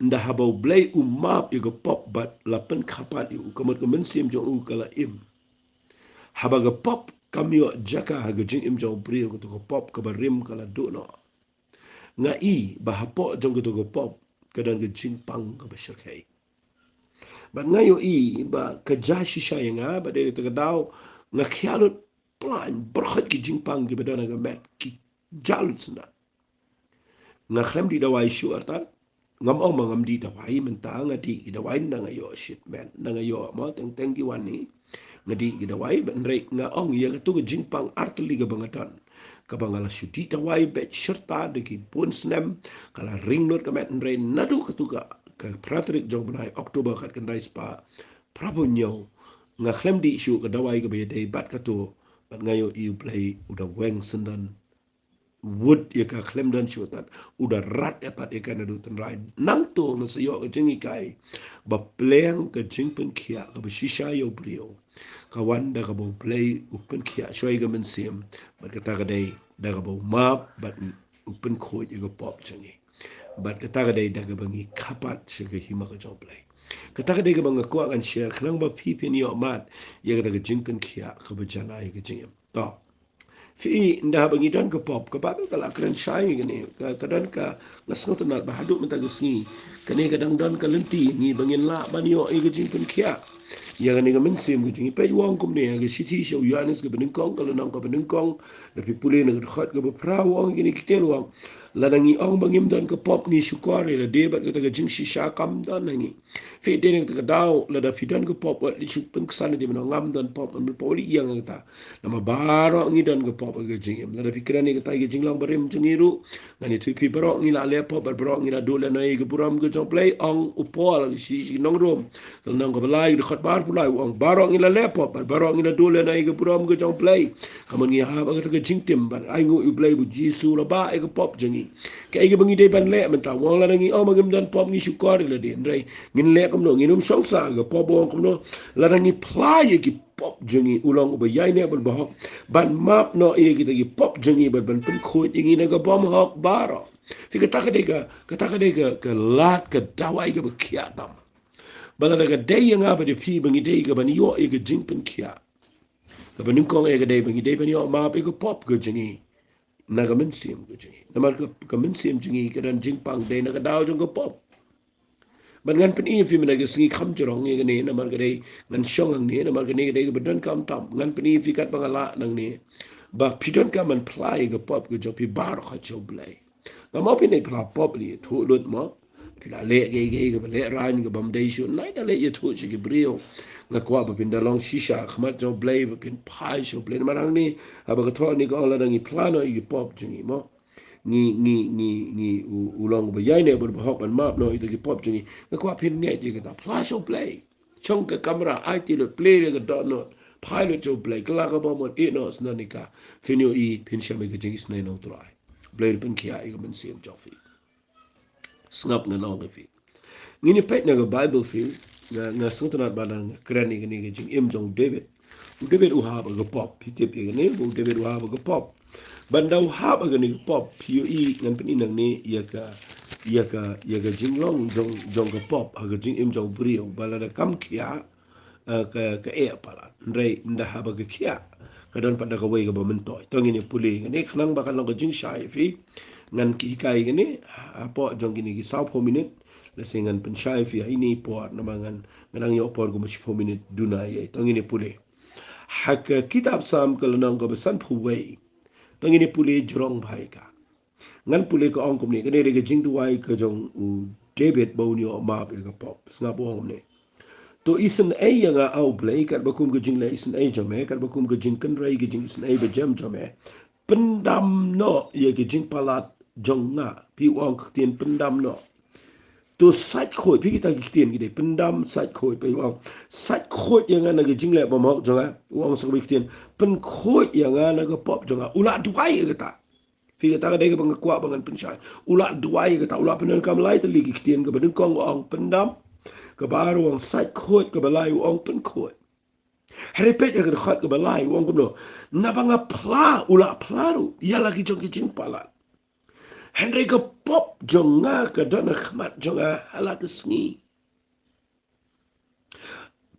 ynda haba U Blei u map ïa ka pop bad la pynkhapat ïa u, ka mut ka mynsiem jong u ka la im. Haba ka pop kam ïoh jaka ha ka jingim jong u briew, kato ka pop kaba rim ka la duh noh. Nga i ba hapoh jong kato ka pop ka don ka jingpang kaba shyrkhei. Bad nga ïohi ba ka jia shisha ïa nga, bad dei kata ka daw nga khiah lut, plan, baroh ki jingpang kiba don ha ka met ki jia lut sngewbha. Nga khlem dih dawai shuh artat. Ngam ong ba ngam dih dawai mynta, nga dih ki dawai ynda nga ïoh shit met, ynda nga ïoh, mo, teng teng ki wan hi. Nga dih ki dawai, bad hynrei nga ong ïa kato ka jingpang artylli kaba nga don, kaba nga la shu dih dawai beit shirta da ki bun snem, ka la ring lut ka met, hynrei naduh kato ka, ka phra tarik jong u bnai October khatkhyndai spah phraphew hynñiew, nga khlem dih shuh ka dawai kaba ïadei bad kato, bad nga ïohi U Blei u da weng syndon wut ïa ka khlem don shuh artat, u da rat ïa pat ïa ka naduh tynrai. Nangta nga sa ïoh ka jinghikai ba pleng ka jingpynkhiah kaba shisha ïa u briew ka wan da kaba U Blei u pynkhiah shuwa ïa ka mynsiem, bad kata ka dei da kaba u map bad u pynkhuid ïa ka pop jong ngi. Bad kata ka dei da kaba ngi khapat sha ka hima ka jong U Blei. Kata ka dei kaba nga kwah ngan share khnang ba phi phin ïoh mad ïa kata ka jingpynkhiah kaba janai ïa ka jingim. To. Phi i, ynda haba ngi don ka pop, ka Baibl ka la kren shai ïa kane, ka, ka don ka, nga sngewtynnat ba haduh mynta ka sngi kane ka dang don ka lynti ngi ba ngin lah ban ïoh ïa ka jingpynkhiah ïa kane ka mynsiem ka jong ngi. Peit u ong kumne ha ka shithi sha u Ïoannis kaba nyngkong, ka lynnong kaba nyngkong, da phi pule na ka dkhot kaba phra, u ong ïa kine ki ktien, u ong, lada ngi ong ba ngim don ka pop ngi shukor ïa lade bad kata ka jingshisha kam don ha ngi. Phi, dei na kata ka daw lada phi don ka pop, wat leit shu pynksan ïa lade ban ong ngam don pop, ngam don pop, wat leit ïeng ïa kata. Namar baroh ngi don ka pop ha ka jingim. Lada phi kren ïa kata ïa ka jinglong barim jong ngi ruh, ngan ïathuh ïa phi, baroh ngi la leh pop bad baroh ngi la duh lehnoh ïa ka burom ka jong U Blei. Ong u Paul ha ka shithi sha ki nong Rom, ka lynnong kaba lai, ka dkhot ba arphew lai, u ong baroh ngi la leh pop bad baroh ngi la duh lehnoh ïa ka burom ka jong U Blei. Ka mut ngi hap ha kata ka jingtim ban ainguh ïa U Blei ba U Jisu u la bah ïa ka pop jong ngi. Kaei kaba ngi dei ban leh mynta? U ong lada ngi ong ba ngim don pop ngi shukor ïa lade, hynrei ngin leh kumno? Ngin ym shong sah ha ka pop. U ong kumno? Lada ngi phla ïa ki pop jong ngi, u long uba ïaineh bad uba hok, ban map noh ïa kita ki pop jong ngi bad ban pynkhuid ïa ngi na ka bymhok baroh. Phi, kata ka dei ka, kata ka dei ka, ka lad, ka dawai kaba khia tam. Ba lada ka dei ïa nga bad ïa phi ba ngi dei ka ban ïoh ïa ka jingpynkhiah, kaba nyngkong eh ka dei ba ngi dei ban ïoh map ïa ka pop ka jong ngi na ka mynsiem ka jong ngi. Namar ka, ka mynsiem jong ngi ka don jingpang dei na ka daw jong ka pop. Bad ngan pyni ïa phi mynta ka sngi, kham jrong ïa kane, namar ka dei, ngan shong hangne namar kane ka dei kaba donkam tam. Ngan pyni ïa phi katba nga lah nangne ba phi donkam ban phla ïa ka pop ka jong phi baroh ha U Blei. Nga map phi, nai phla pop lei, ïathuh lut mo. Phi la leh kaei kaei kaba lehraiñ kaba ym dei shuh, nai da leh ïathuh sha ki briew. Nga kwah ba phin da long shisha ha khmat jong U Blei, ba phin phai sha U Blei. Namar hangne, haba ka thoh hangne ka ong lada ngi phla noh ïa ki pop jong ngi mo, ngi, ngi, ngi, ngi, u, u long uba ïaineh bad uba hok ban map noh ïa kita ki pop jong ngi. Nga kwah phin ngeit ïa kata. Phla sha U Blei. Shong ka kamra, aiti lut, plie ïa ka dohnud, phai lut sha U Blei, kylla ka bamut, ïehnoh sngewthuh ïa ka. Phin ïohi, phin shem ïa ka jingisynei na U Trai. U Blei un pynkhiah ïa ka mynsiem jong phi. Sngap, ngan ong ïa phi. Ngin ïa peit na ka Baibl, phi. Nga, nga sngewtynnat ba nga kren ïa kane ka jingim jong u David. U David u hap ha ka pop, phi tip ïa kane, u David u hap ha ka pop. Bad ynda u hap ha kane ka pop, phi ïohi, ngan pyni nangne ïa ka, ïa ka, ïa ka jinglong jong, jong ka pop ha ka jingim jong u briew, ba lada kam khia, eh, ka, ka eh palat. Hynrei ynda haba ka khia, ka don pat da kawei kaba myntoi. To ngin ïa pule kane khnang ba kan long ka jingshai ïa phi. Ngan hikai kane hapoh jong kine ki sawphew minit. Lehse ngan pynshai ïa phi ha ine i por, namar ngan, ngan nang ïoh por kumba shiphew minit duna ïa. To ngin ïa pule ha ka kitab Salm ka lynnong kaba sanphew wei. To ngin ïa pule jrong bha ïa ka. Ngan pule, ka ong kumne, kane dei ka jingduwai ka jong u David ba un ïoh map ïa ka pop. Sngap, u ong kumne: To isynei ïa nga, A U Blei, katba kum ka jingleh isynei jong me, katba kum ka jingkynrei ka jingisynei bajem jong me. Pyndam noh ïa ka jingpalat jong nga. Phi, u ong ka ktien pyndam noh. To sait khuid, phi, kita ki ktien ki dei pyndam, sait khuid, phi, u ong sait khuid ïa nga na ka jingleh bymhok jong nga. U ong sa kawei ka ktien, pynkhuid ïa nga na ka pop jong nga. U la duwai ïa kata. Phi, kata ka dei kaba nga kwah ba ngan pynshai. U la duwai ïa kata, u la pyndonkam lai tylli ki ktien. Kaba nyngkong u ong pyndam, kaba ar u ong sait khuid, kaba lai u ong pynkhuid. Hynrei peit ïa ka dkhot kaba lai, u ong kumno? Naba nga phla, u la phla ruh ïa la ki jong ki jingpalat. Hynrei ka pop jong nga ka don ha khmat jong nga ha la ka sngi.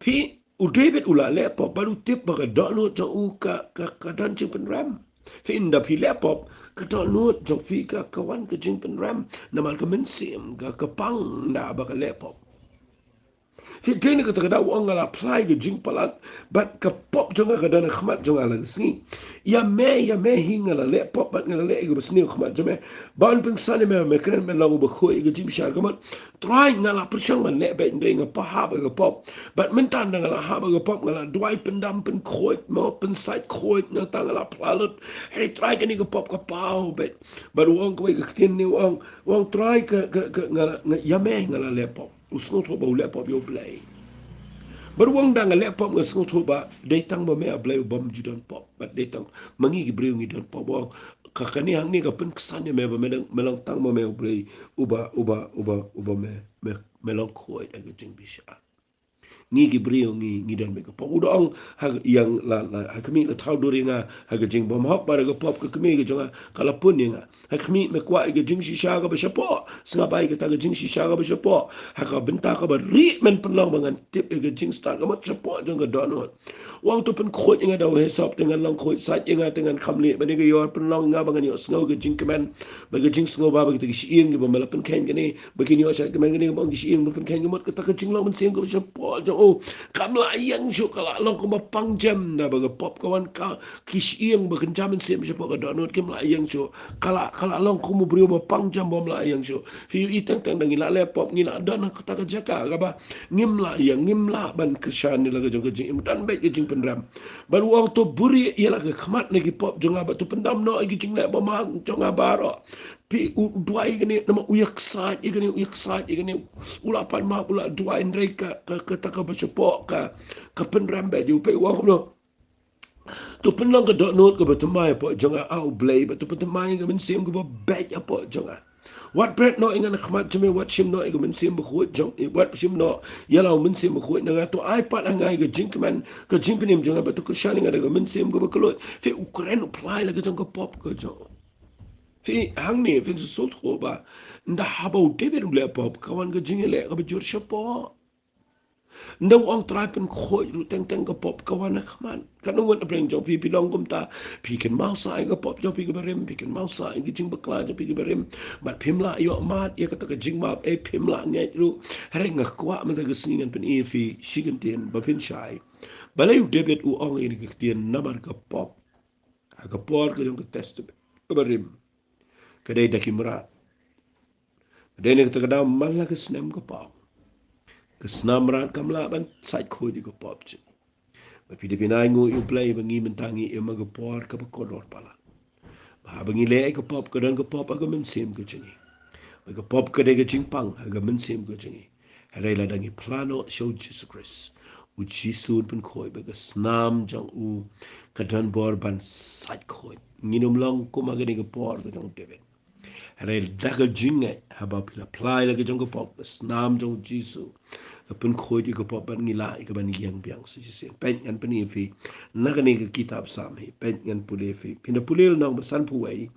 Phi, u David u la leh pop bad u tip ba ka dohnud jong u ka, ka, ka don jingpynrem. Phi, ynda phi leh pop, ka dohnud jong phi ka, ka wan ka jingpynrem. Namar ka mynsiem ka, ka pang naba ka leh pop. Phi, dei na kata ka daw u ong nga la phla ïa ka jingpalat bad ka pop jong nga ka don ha khmat jong nga ha la ka sngi. Ïa me, ïa me hi nga la leh pop bad nga la leh ïa kaba sniew ha khmat jong me. Ba un pynksan ïa me, me kren me long uba khuid ïa ka jingbishar. Ka mut, Trai, nga la pyrshang ban leh beit, hynrei nga pynhap ïa ka pop. Bad mynta ynda nga la hap ïa ka pop, nga la duwai pyndam, pynkhuid mo, pynsait khuid, nangta nga la phla lut. Hynrei Trai, kane ka pop ka paw beit. Bad u ong kawei ka ktien ne, u ong, u ong Trai, ka, ka, ka, nga la, nga, ïa me nga la leh pop. U sngewthuh ba u leh pop ïa U Blei. Bad u ong ynda nga leh pop nga sngewthuh ba dei tang ma me, A Blei, u bym ju don pop. Bad dei tang ma ngi ki briew ngi don pop. U ong ka, kane hangne ka pynksan ïa me ba me dang, me long tang ma me, A Blei, uba, uba, uba, uba me, me, me long khuid ha ka jingbishar. Ngi ki briew ngi, ngi don beit ka pop. U da ong ha ïa nga la, la, ha khmih la thaw dur ïa nga ha ka jingbymhok, bad ha ka pop ka kmie ka jong nga ka la pun ïa nga. Ha khmih me kwah ïa ka jingshisha kaba shapoh. Sngap, ai kata ka jingshisha kaba shapoh. Ha ka bynta kaba rieh men pynlong ba ngan tip ïa ka jingstad, ka mut shapoh jong ka dohnud. U ong to pynkhuid ïa nga da u hesop te ngan long khuid, sait ïa nga te ngan kham lieh, bad ïa ka ïor pynlong ïa nga ba ngan ïohsngew ka jingkmen bad ka jingsngewbha bad kita ki shyieng kiba me la pynkheiñ kane, ba kin ïoh shait kmen kane, ba ong ki shyieng ba pynkheiñ, ka mut kata ka jinglong mynsiem kaba shapoh jong u kam lah ïeng shuh, ka lah long kumba pang jem. Naba ka pop ka wan, ka, ki shyieng ba kynja mynsiem shapoh ka dohnud kim lah ïeng shuh. Ka lah, ka lah long kum u briew ba pang jem bym lah ïeng shuh. Phi ïohi, teng teng da ngi la leh pop ngi la don ha kata ka jaka kaba ngim lah ïeng, ngim lah ban kyrshan ïa la ka jong ka jingim, don beit ka jingpynrem. Bad u ong to buhrieh ïa la ka khmat na ki pop jong nga, bad to pyndam noh ïa ki jingleh bymhok jong nga baroh. Phi, u duwai ïa kane, namar u ïaksaid ïa kane, u ïaksaid ïa kane. U la pan map, u la duwai, hynrei ka, ka, kata kaba shapoh ka, ka pynrem beit ïa u. Phi, u ong kumno? To pynlong ka dohnud kaba thymmai hapoh jong nga, ah U Blei, bad to pynthymmai ïa ka mynsiem kaba beit hapoh jong nga. Wat bret noh ïa nga na khmat jong me, wat shim noh ïa ka mynsiem bakhuid jong, wat shim noh ïa la u mynsiem bakhuid na nga. To ai pat ha nga ïa ka jingkmen, ka jingpynim jong nga, bad to kyrshan ïa nga da ka mynsiem kaba kylluid. Phi, u kren u phla ïa la ka jong ka pop ka jong u. Phi, hangne phin sa sngewthuh ba ynda haba u David u leh pop, ka wan ka jingïaleh kaba jur shapoh. Ynda u ong Trai pynkhuid ruh, teng teng ka pop ka wan ha khmat. Katno ngut na pdeng jong phi, phi long kumta, phi kynmaw sah ïa ka pop jong phi kaba rim, phi kynmaw sah ïa ka jingbakla jong phi kaba rim. Bad phim lah ïoh mad ïa kata ka jingmap, eh, phim lah ngeit ruh. Hynrei nga kwah mynta ka sngi ngan pyni ïa phi shi kyntien ba phin shai. Balei u David u ong ïa kane ka ktien namar ka pop. Ha ka por ka jong ka Testament kaba rim, ka dei da ki mrad. Ka dei na kata ka daw man la ka snem ka paw, ka snam mrad kam lah ban sait khuid ïa ka pop jong ngi. Bad phi dei phin ainguh ïa U Blei ba ngi mynta ngi im ha ka por kaba kordor palat. Ba haba ngi leh ïa ka pop, ka don ka pop ha ka mynsiem ka jong ngi. Bad ka pop ka dei ka jingpang ha ka mynsiem ka jong ngi. Hynrei lada ngi phla noh sha u Jisu Khrist, u Jisu un pynkhuid, bad ka snam jong u ka don bor ban sait khuid. Ngin ym long kum ha kane ka por ka jong u David. Hynrei da ka jingngeit, haba phi la phla ïa la ka jong ka pop, ka snam jong u Jisu ka pynkhuid ïa ka pop, bad ngi lah ïa ka ban ïeng biang sa shisien. Peit, ngan pyni ïa phi na kane ka kitab Salm hi. Peit, ngan pule ïa phi. Phin da pule lynnong ba sanphew wei,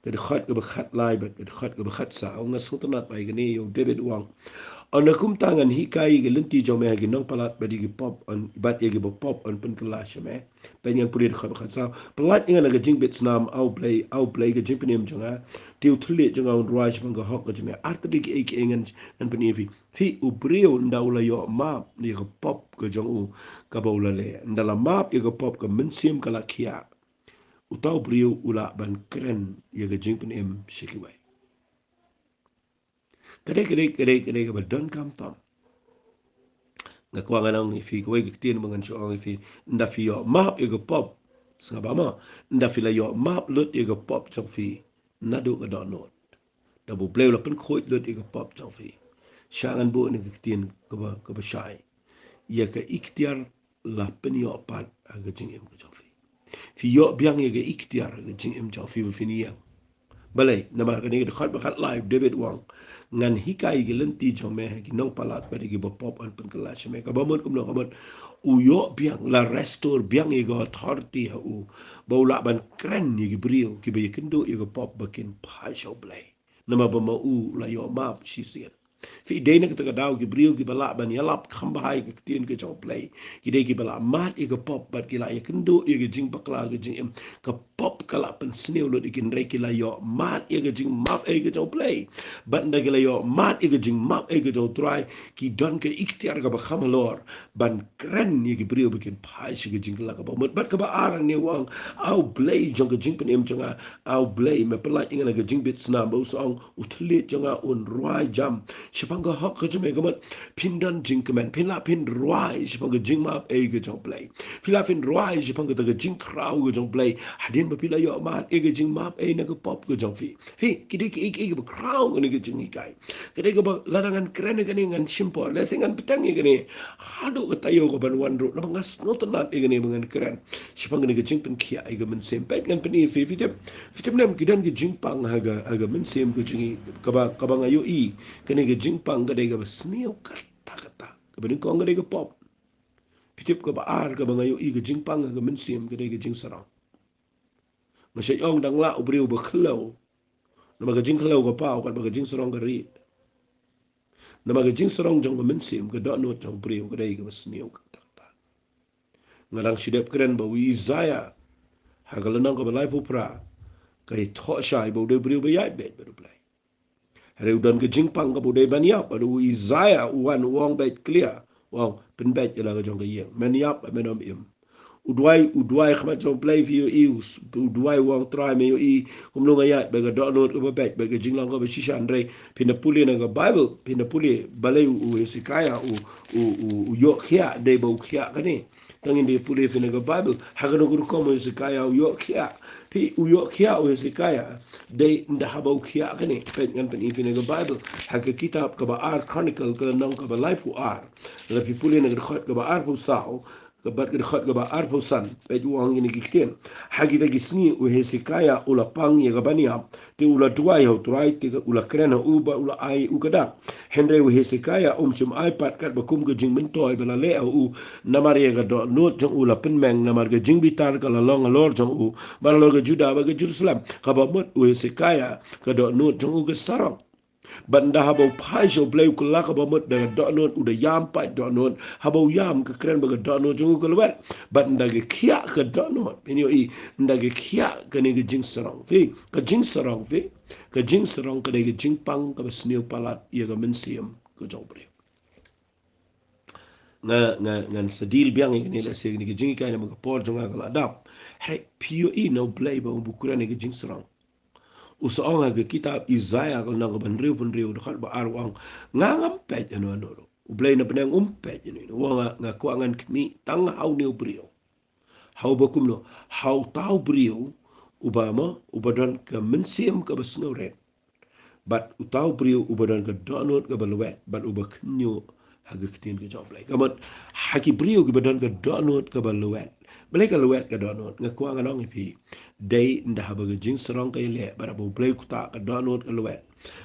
ka dkhot kaba khatlai bad ka dkhot kaba khatsaw. Nga sngewtynnat ba ïa kane ïa u David u ong: Ynda kumta ngan hikai ïa ki lynti jong me ha ki nongpalat, bad ïa ki pop yn, bad ïa kiba pop yn pynkylla sha me. Peit, ngan pule dkhot ba khatsaw. Pyllait ïa nga na ka jingbit snam, ah U Blei, ah U Blei, ka jingpynim jong nga. Te u thylliej jong nga un rwai shaphang ka hok ka jong me. Artatien kiei kiei ngan, ngan pyni ïa phi. Phi, u briew ynda u la ïoh map ïa ka pop ka jong u kaba u la leh, ynda la map ïa ka pop, ka mynsiem ka la khiah. Uta u briew u lah ban kren ïa ka jingpynim sha kiwei. Ka dei, ka dei, ka dei, ka dei kaba donkam tam. Nga kwah ngan ong ïa phi kawei ka ktien ba ngan shu ong ïa phi. Ynda phi ïoh map ïa ka pop, sngap ba mo, ynda phi la ïoh map lut ïa ka pop jong phi naduh ka dohnud, da ba U Blei u la pynkhuid lut ïa ka pop jong phi, shah ngan buh ïa ka ktien kaba, kaba shai. Ïa ka iktiar la pynïoh pat ha ka jingim ka jong phi. Phi ïoh biang ïa ka iktiar ha ka jingim jong phi ba phin ïeng. Balei? Namar kane ka dkhot ba khatlai, u David u ong: Ngan hikai ïa ki lynti jong me ha ki nongpalat, bad ïa kiba pop yn pynkylla sha me. Kaba mut kumno? Kaba mut u ïoh biang, la restore biang ïa ka authority ha u, ba u lah ban kren ïa ki briew kiba ïakynduh ïa ka pop ba kin phai sha U Blei. Namar ba ma u la ïoh map shisien. Phi, dei na kata ka daw ki briew kiba lah ban ïalap kham bha ïa ka ktien ka jong U Blei, ki dei kiba la mad ïa ka pop bad ki la ïakynduh ïa ka jingbakla ka jingim. Ka pop ka la pynsniew lut ïa ki, hynrei ki la ïoh mad ïa ka jingmap ei ka jong U Blei. Bad ynda ki la ïoh mad ïa ka jingmap ei ka jong U Trai, ki don ka iktiar kaba kham halor ban kren ïa ki briew ba kin phai sha ka jingkylla kaba mut. Bad kaba ar, hangne u ong: Ah U Blei jong ka jingpynim jong nga, ah U Blei, me pyllait ïa nga na ka jingbit snam, ba u sa ong, u thylliej jong nga un rwai jam shaphang ka hok ka jong me. Ka mut phin don jingkmen, phin lah phin rwai shaphang ka jingmap ei ka jong U Blei. Phin lah phin rwai shaphang kata ka jingkhraw ka jong U Blei hadien ba phi la ïoh mad ïa ka jingmap ei na ka pop ka jong phi. Phi, ki dei kiei kiei kiba khraw kane ka jinghikai. Ka dei kaba lada ngan kren ïa kane ngan shim por, lehse ngan bteng ïa kane haduh ka taïew kaban wan ruh, namar nga sngewtynnat ïa kane ba ngan kren shaphang kane ka jingpynkhiah ïa ka mynsiem. Peit, ngan pyni ïa phi, phi tip, phi tip ne em, ki don ki jingpang ha ka, ha ka mynsiem ka jong ngi, kaba, kaba nga ïohi kane ka jingpang ka dei kaba sniew katta katta. Kaba nyngkong ka dei ka pop. Phi tip, kaba ar kaba nga ïohi ka jingpang ha ka mynsiem ka dei ka jingsarong. Nga shait ong dang lah u briew ba khlem, namar ka jingkhlem ka paw katba ka jingsarong ka rieh. Namar ka jingsarong jong ka mynsiem, ka dohnud jong u briew ka dei kaba sniew katta katta. Nga dang shu dep kren ba u Isaiah ha ka lynnong kaba laiphew phra ka ïathuh shai ba u dei u briew ba ïaid beit bad U Blei. Hynrei u don ka jingpang kaba u dei ban ïap, bad u Isaiah u wan u ong beit clear, u ong, pynbeit ïa la ka jong ka ïing, men ïap, men ym im. U duwai, u duwai khmat jong U Blei, phi ïohi, u duwai u ong, Trai, me ïohi kumno nga ïaid bad ka dohnud kaba beit, bad ka jinglong kaba shisha. Hynrei phin da pule na ka Bible, phin da pule balei u Hezekiah u, u, u, u ïoh khiah, dei ba u khiah kane. Tang ngin da pule phi na ka Bible, ha kano ka rukom u Hezekiah u ïoh khiah. Phi, u ïoh khiah u Hezekiah dei ynda haba u khiah kane. Peit, ngan pyni phi na ka Bible, ha ka kitab kaba ar Chronicle, ka lynnong kaba laiphew ar, lada phi pule na ka dkhot kaba arphew saw, ka bad ka dkhot kaba arphew san, peit u ong ïa kine ki ktien. Ha kita ki sngi u Hesekiah u la pang ïa ka ban ïap, te u la duwai ha u Trai, te u la kren ha u bad u la ai u ka dak. Hynrei u Hesekiah um shym ai pat katba kum ka jingmyntoi ba la leh ha u, namar ïa ka dohnud jong u la pynmeng, namar ka jingbitar ka la long halor jong u, bad halor ka Judah bad ka Jerusalem. Kaba mut u Hesekiah ka dohnud jong u ka sarong. Bad ynda haba u phai sha U Blei u kylla kaba mut da ka dohnud, u da ïam pat dohnud, haba u ïam ka kren ba ka dohnud jong u ka lwet. Bad ynda ka khiah ka dohnud, phin ïohi, ynda ka khiah kane ka jingsarong. Phi, ka jingsarong, phi, ka jingsarong ka dei ka jingpang kaba sniew palat ïa ka mynsiem ka jong u briew. Nga, nga, ngan sa deal biang ïa kane lehse kane ka jinghikai namar ka por jong nga ka la dap. Hynrei phi ïohi na U Blei ba u kren ïa ka jingsarong. U sa ong ha ka kitab Isaiah ka lynnong kaba hynriewphew hynriew dkhot ba ar u ong, nga ngam peit ïano ïano ruh. U Blei na bneng um peit ïano ïano. U ong nga, nga kwah ngan khmih tang ha une u briew. Ha uba kumno, ha uta u briew uba mo, uba don ka mynsiem kaba sngewrit. Bad uta u briew uba don ka dohnud kaba lwet, bad uba khynñiuh ha ka ktien ka jong U Blei. Ka mut, ha ki briew kiba don ka dohnud kaba lwet. Balei ka lwet ka dohnud, nga kwah ngan ong ïa phi. Dei ynda haba ka jingsarong ka ïaleh, bad haba U Blei u ktah ka dohnud ka lwet.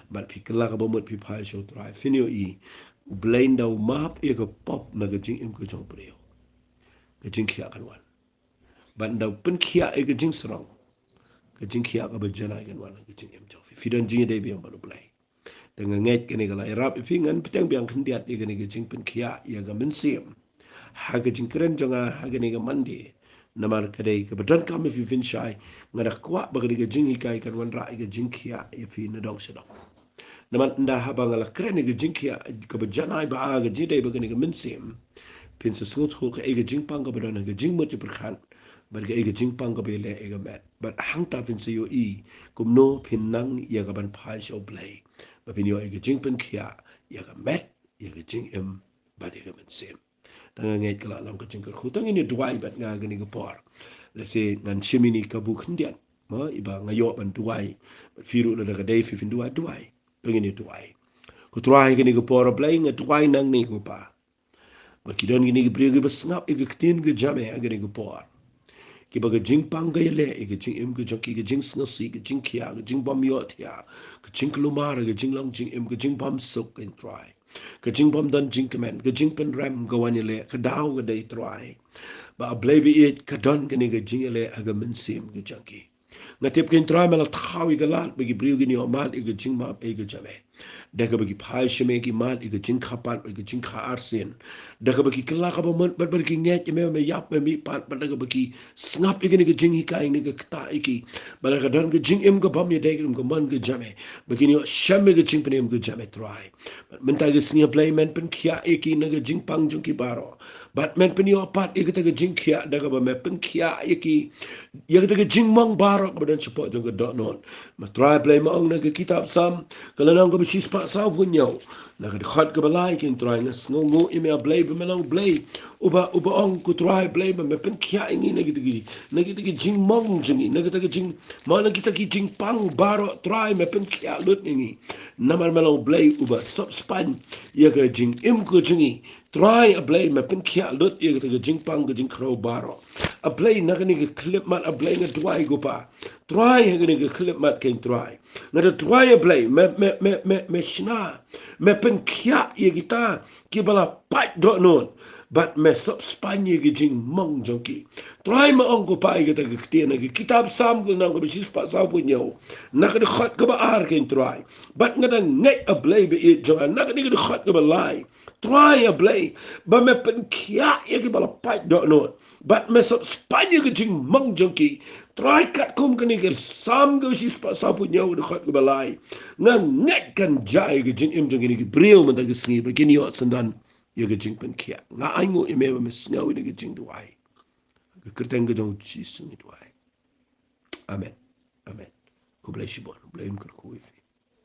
Bad phi kylla kaba mut phi phai sha u Trai, phin ïohi, U Blei ynda u map ïa ka pop na ka jingim ka jong u briew, ka jingkhiah kan wan. Bad ynda u pynkhiah ïa ka jingsarong, ka jingkhiah kaba janai kan wan ha ka jingim jong phi. Phi don jingïadei biang bad U Blei. Te nga ngeit kane ka la ïarap ïa phi, ngan bteng biang khyndiat ïa kane ka jingpynkhiah ïa ka mynsiem ha ka jingkren jong nga ha kane ka Monday. Namar ka dei kaba donkam ïa phi, phin shai. Nga da kwah ba kane ka jinghikai kan wanrah ïa ka jingkhiah ïa phi nadong shadong. Namar ynda haba nga la kren ïa ka jingkhiah kaba janai ba ha ka jingïadei bad kane ka mynsiem, phin sa sngewthuh kaei ka jingpang kaba don ha ka jingmut jingpyrkhat, bad kaei ka jingpang kaba ïaleh ïa ka met. Bad hangta phin sa ïohi kumno phin nang ïa kaban phai sha U Blei, ba phin ïoh ïa ka jingpynkhiah ïa ka met, ïa ka jingim, bad ïa ka mynsiem. Te nga ngeit ka la long ka jingkyrkhu. To ngin ïa duwai bad nga kane ka por. Lehse ngan shim ïa kane ka buk khyndiat, mo, iba nga ïoh ban duwai. Bad phi ruh lada ka dei phi phin duwai, duwai. To ngin ïa duwai. Ko Trai, kane ka por, A Blei, nga duwai nangne ko Pa, ba ki don kine ki briew kiba sngap ïa ka ktien ka jam ha kane ka por, kiba ka jingpang ka ïaleh ïa ka jingim ka jong ki, ka jingsngewsih, ka jingkhiah, ka jingbym ïohthiah, ka jingkulmar, ka jinglong jingim, ka jingbym suk, ko Trai. Ka jingbym don jingkmen, ka jingpynrem ka wan ïaleh, ka daw ka dei, Trai, ba A Blei ba ïeit, ka don kane ka jingïaleh ha ka mynsiem ka jong ki. Nga tip, ko Trai, me la thaw ïa ka lad ba ki briew kin ïoh mad ïa ka jingmap ïa ka jong me, da kaba ki phai sha me ki mad ïa ka jingkhappud, ïa ka jingkha arsien, da kaba ki kylla kaba mut, bad ba ki ngeit ïa me, me ïap, me mihpat, bad da kaba ki sngap ïa kane ka jinghikai, ïa kane ka ktah ïa ki, bad da ka don ka jingim kabym ïadei, ka jingim ka mon ka jong me, ba kin ïoh shem ïa ka jingpynim ka jong me, Trai. Bad mynta ka sngi, A Blei, men pynkhiah ïa ki na ka jingpang jong ki baroh. Bad men pynïoh pat ïa kata ka jingkhiah da kaba me pynkhiah ïa ki ïa kata ka jingmong baroh kaba don shapoh jong ka dohnud. Ma Trai, A Blei, me ong na ka kitab Salm ka lynnong kaba shispah sawphew hynñiew, na ka dkhot kaba lai, ko Trai, nga sngewnguh ïa me, A Blei, ba me long Blei uba, uba ong, ko Trai, A Blei, ba me pynkhiah ïa ngi na kita ki, na kita ki jingmong jong ngi, na kita ki jing, mo, na kita ki jingpang baroh, Trai, me pynkhiah lut ïa ngi. Namar me long Blei uba sop spaiñ ïa ka jingim ka jong ngi. Trai, A Blei, me pynkhiah lut ïa kata ka jingpang ka jingkhrew baroh. A Blei, na kane ka khyllipmat, A Blei, nga duwai, ko Pa, Trai, ha kane ka khyllipmat, ko Trai, nga da duwai, A Blei, me, me, me, me, me shna, me pynkhiah ïa kita kiba la pait dohnud, bad me sop spaiñ ïa ka jingmong jong ki. Trai, me ong, ko Pa, ïa kata ka ktien ha ka kitab Salm ka lynnong kaba shispah sawphew hynñiew, na ka dkhot kaba ar, ko Trai. Bad nga da ngeit, A Blei ba ïeit jong nga, na kane ka dkhot kaba lai, Trai, A Blei, ba me pynkhiah ïa kiba la pait dohnud, bad me sop spaiñ ïa ka jingmong jong ki. Trai, katkum kane ka Salm kaba shispah sawphew hynñiew, dkhot kaba lai, nga ngeit kan jia ïa ka jingim jong kine ki briew mynta ka sngi, ba kin ïoh syndon ïa ka jingpynkhiah. Nga ainguh ïa me ba me sngew ïa ka jingduwai. Ka kyrteng ka jong U Jisu ngi duwai. Amen. Amen. Khublei shibun. Blei un kyrkhu ïa phi.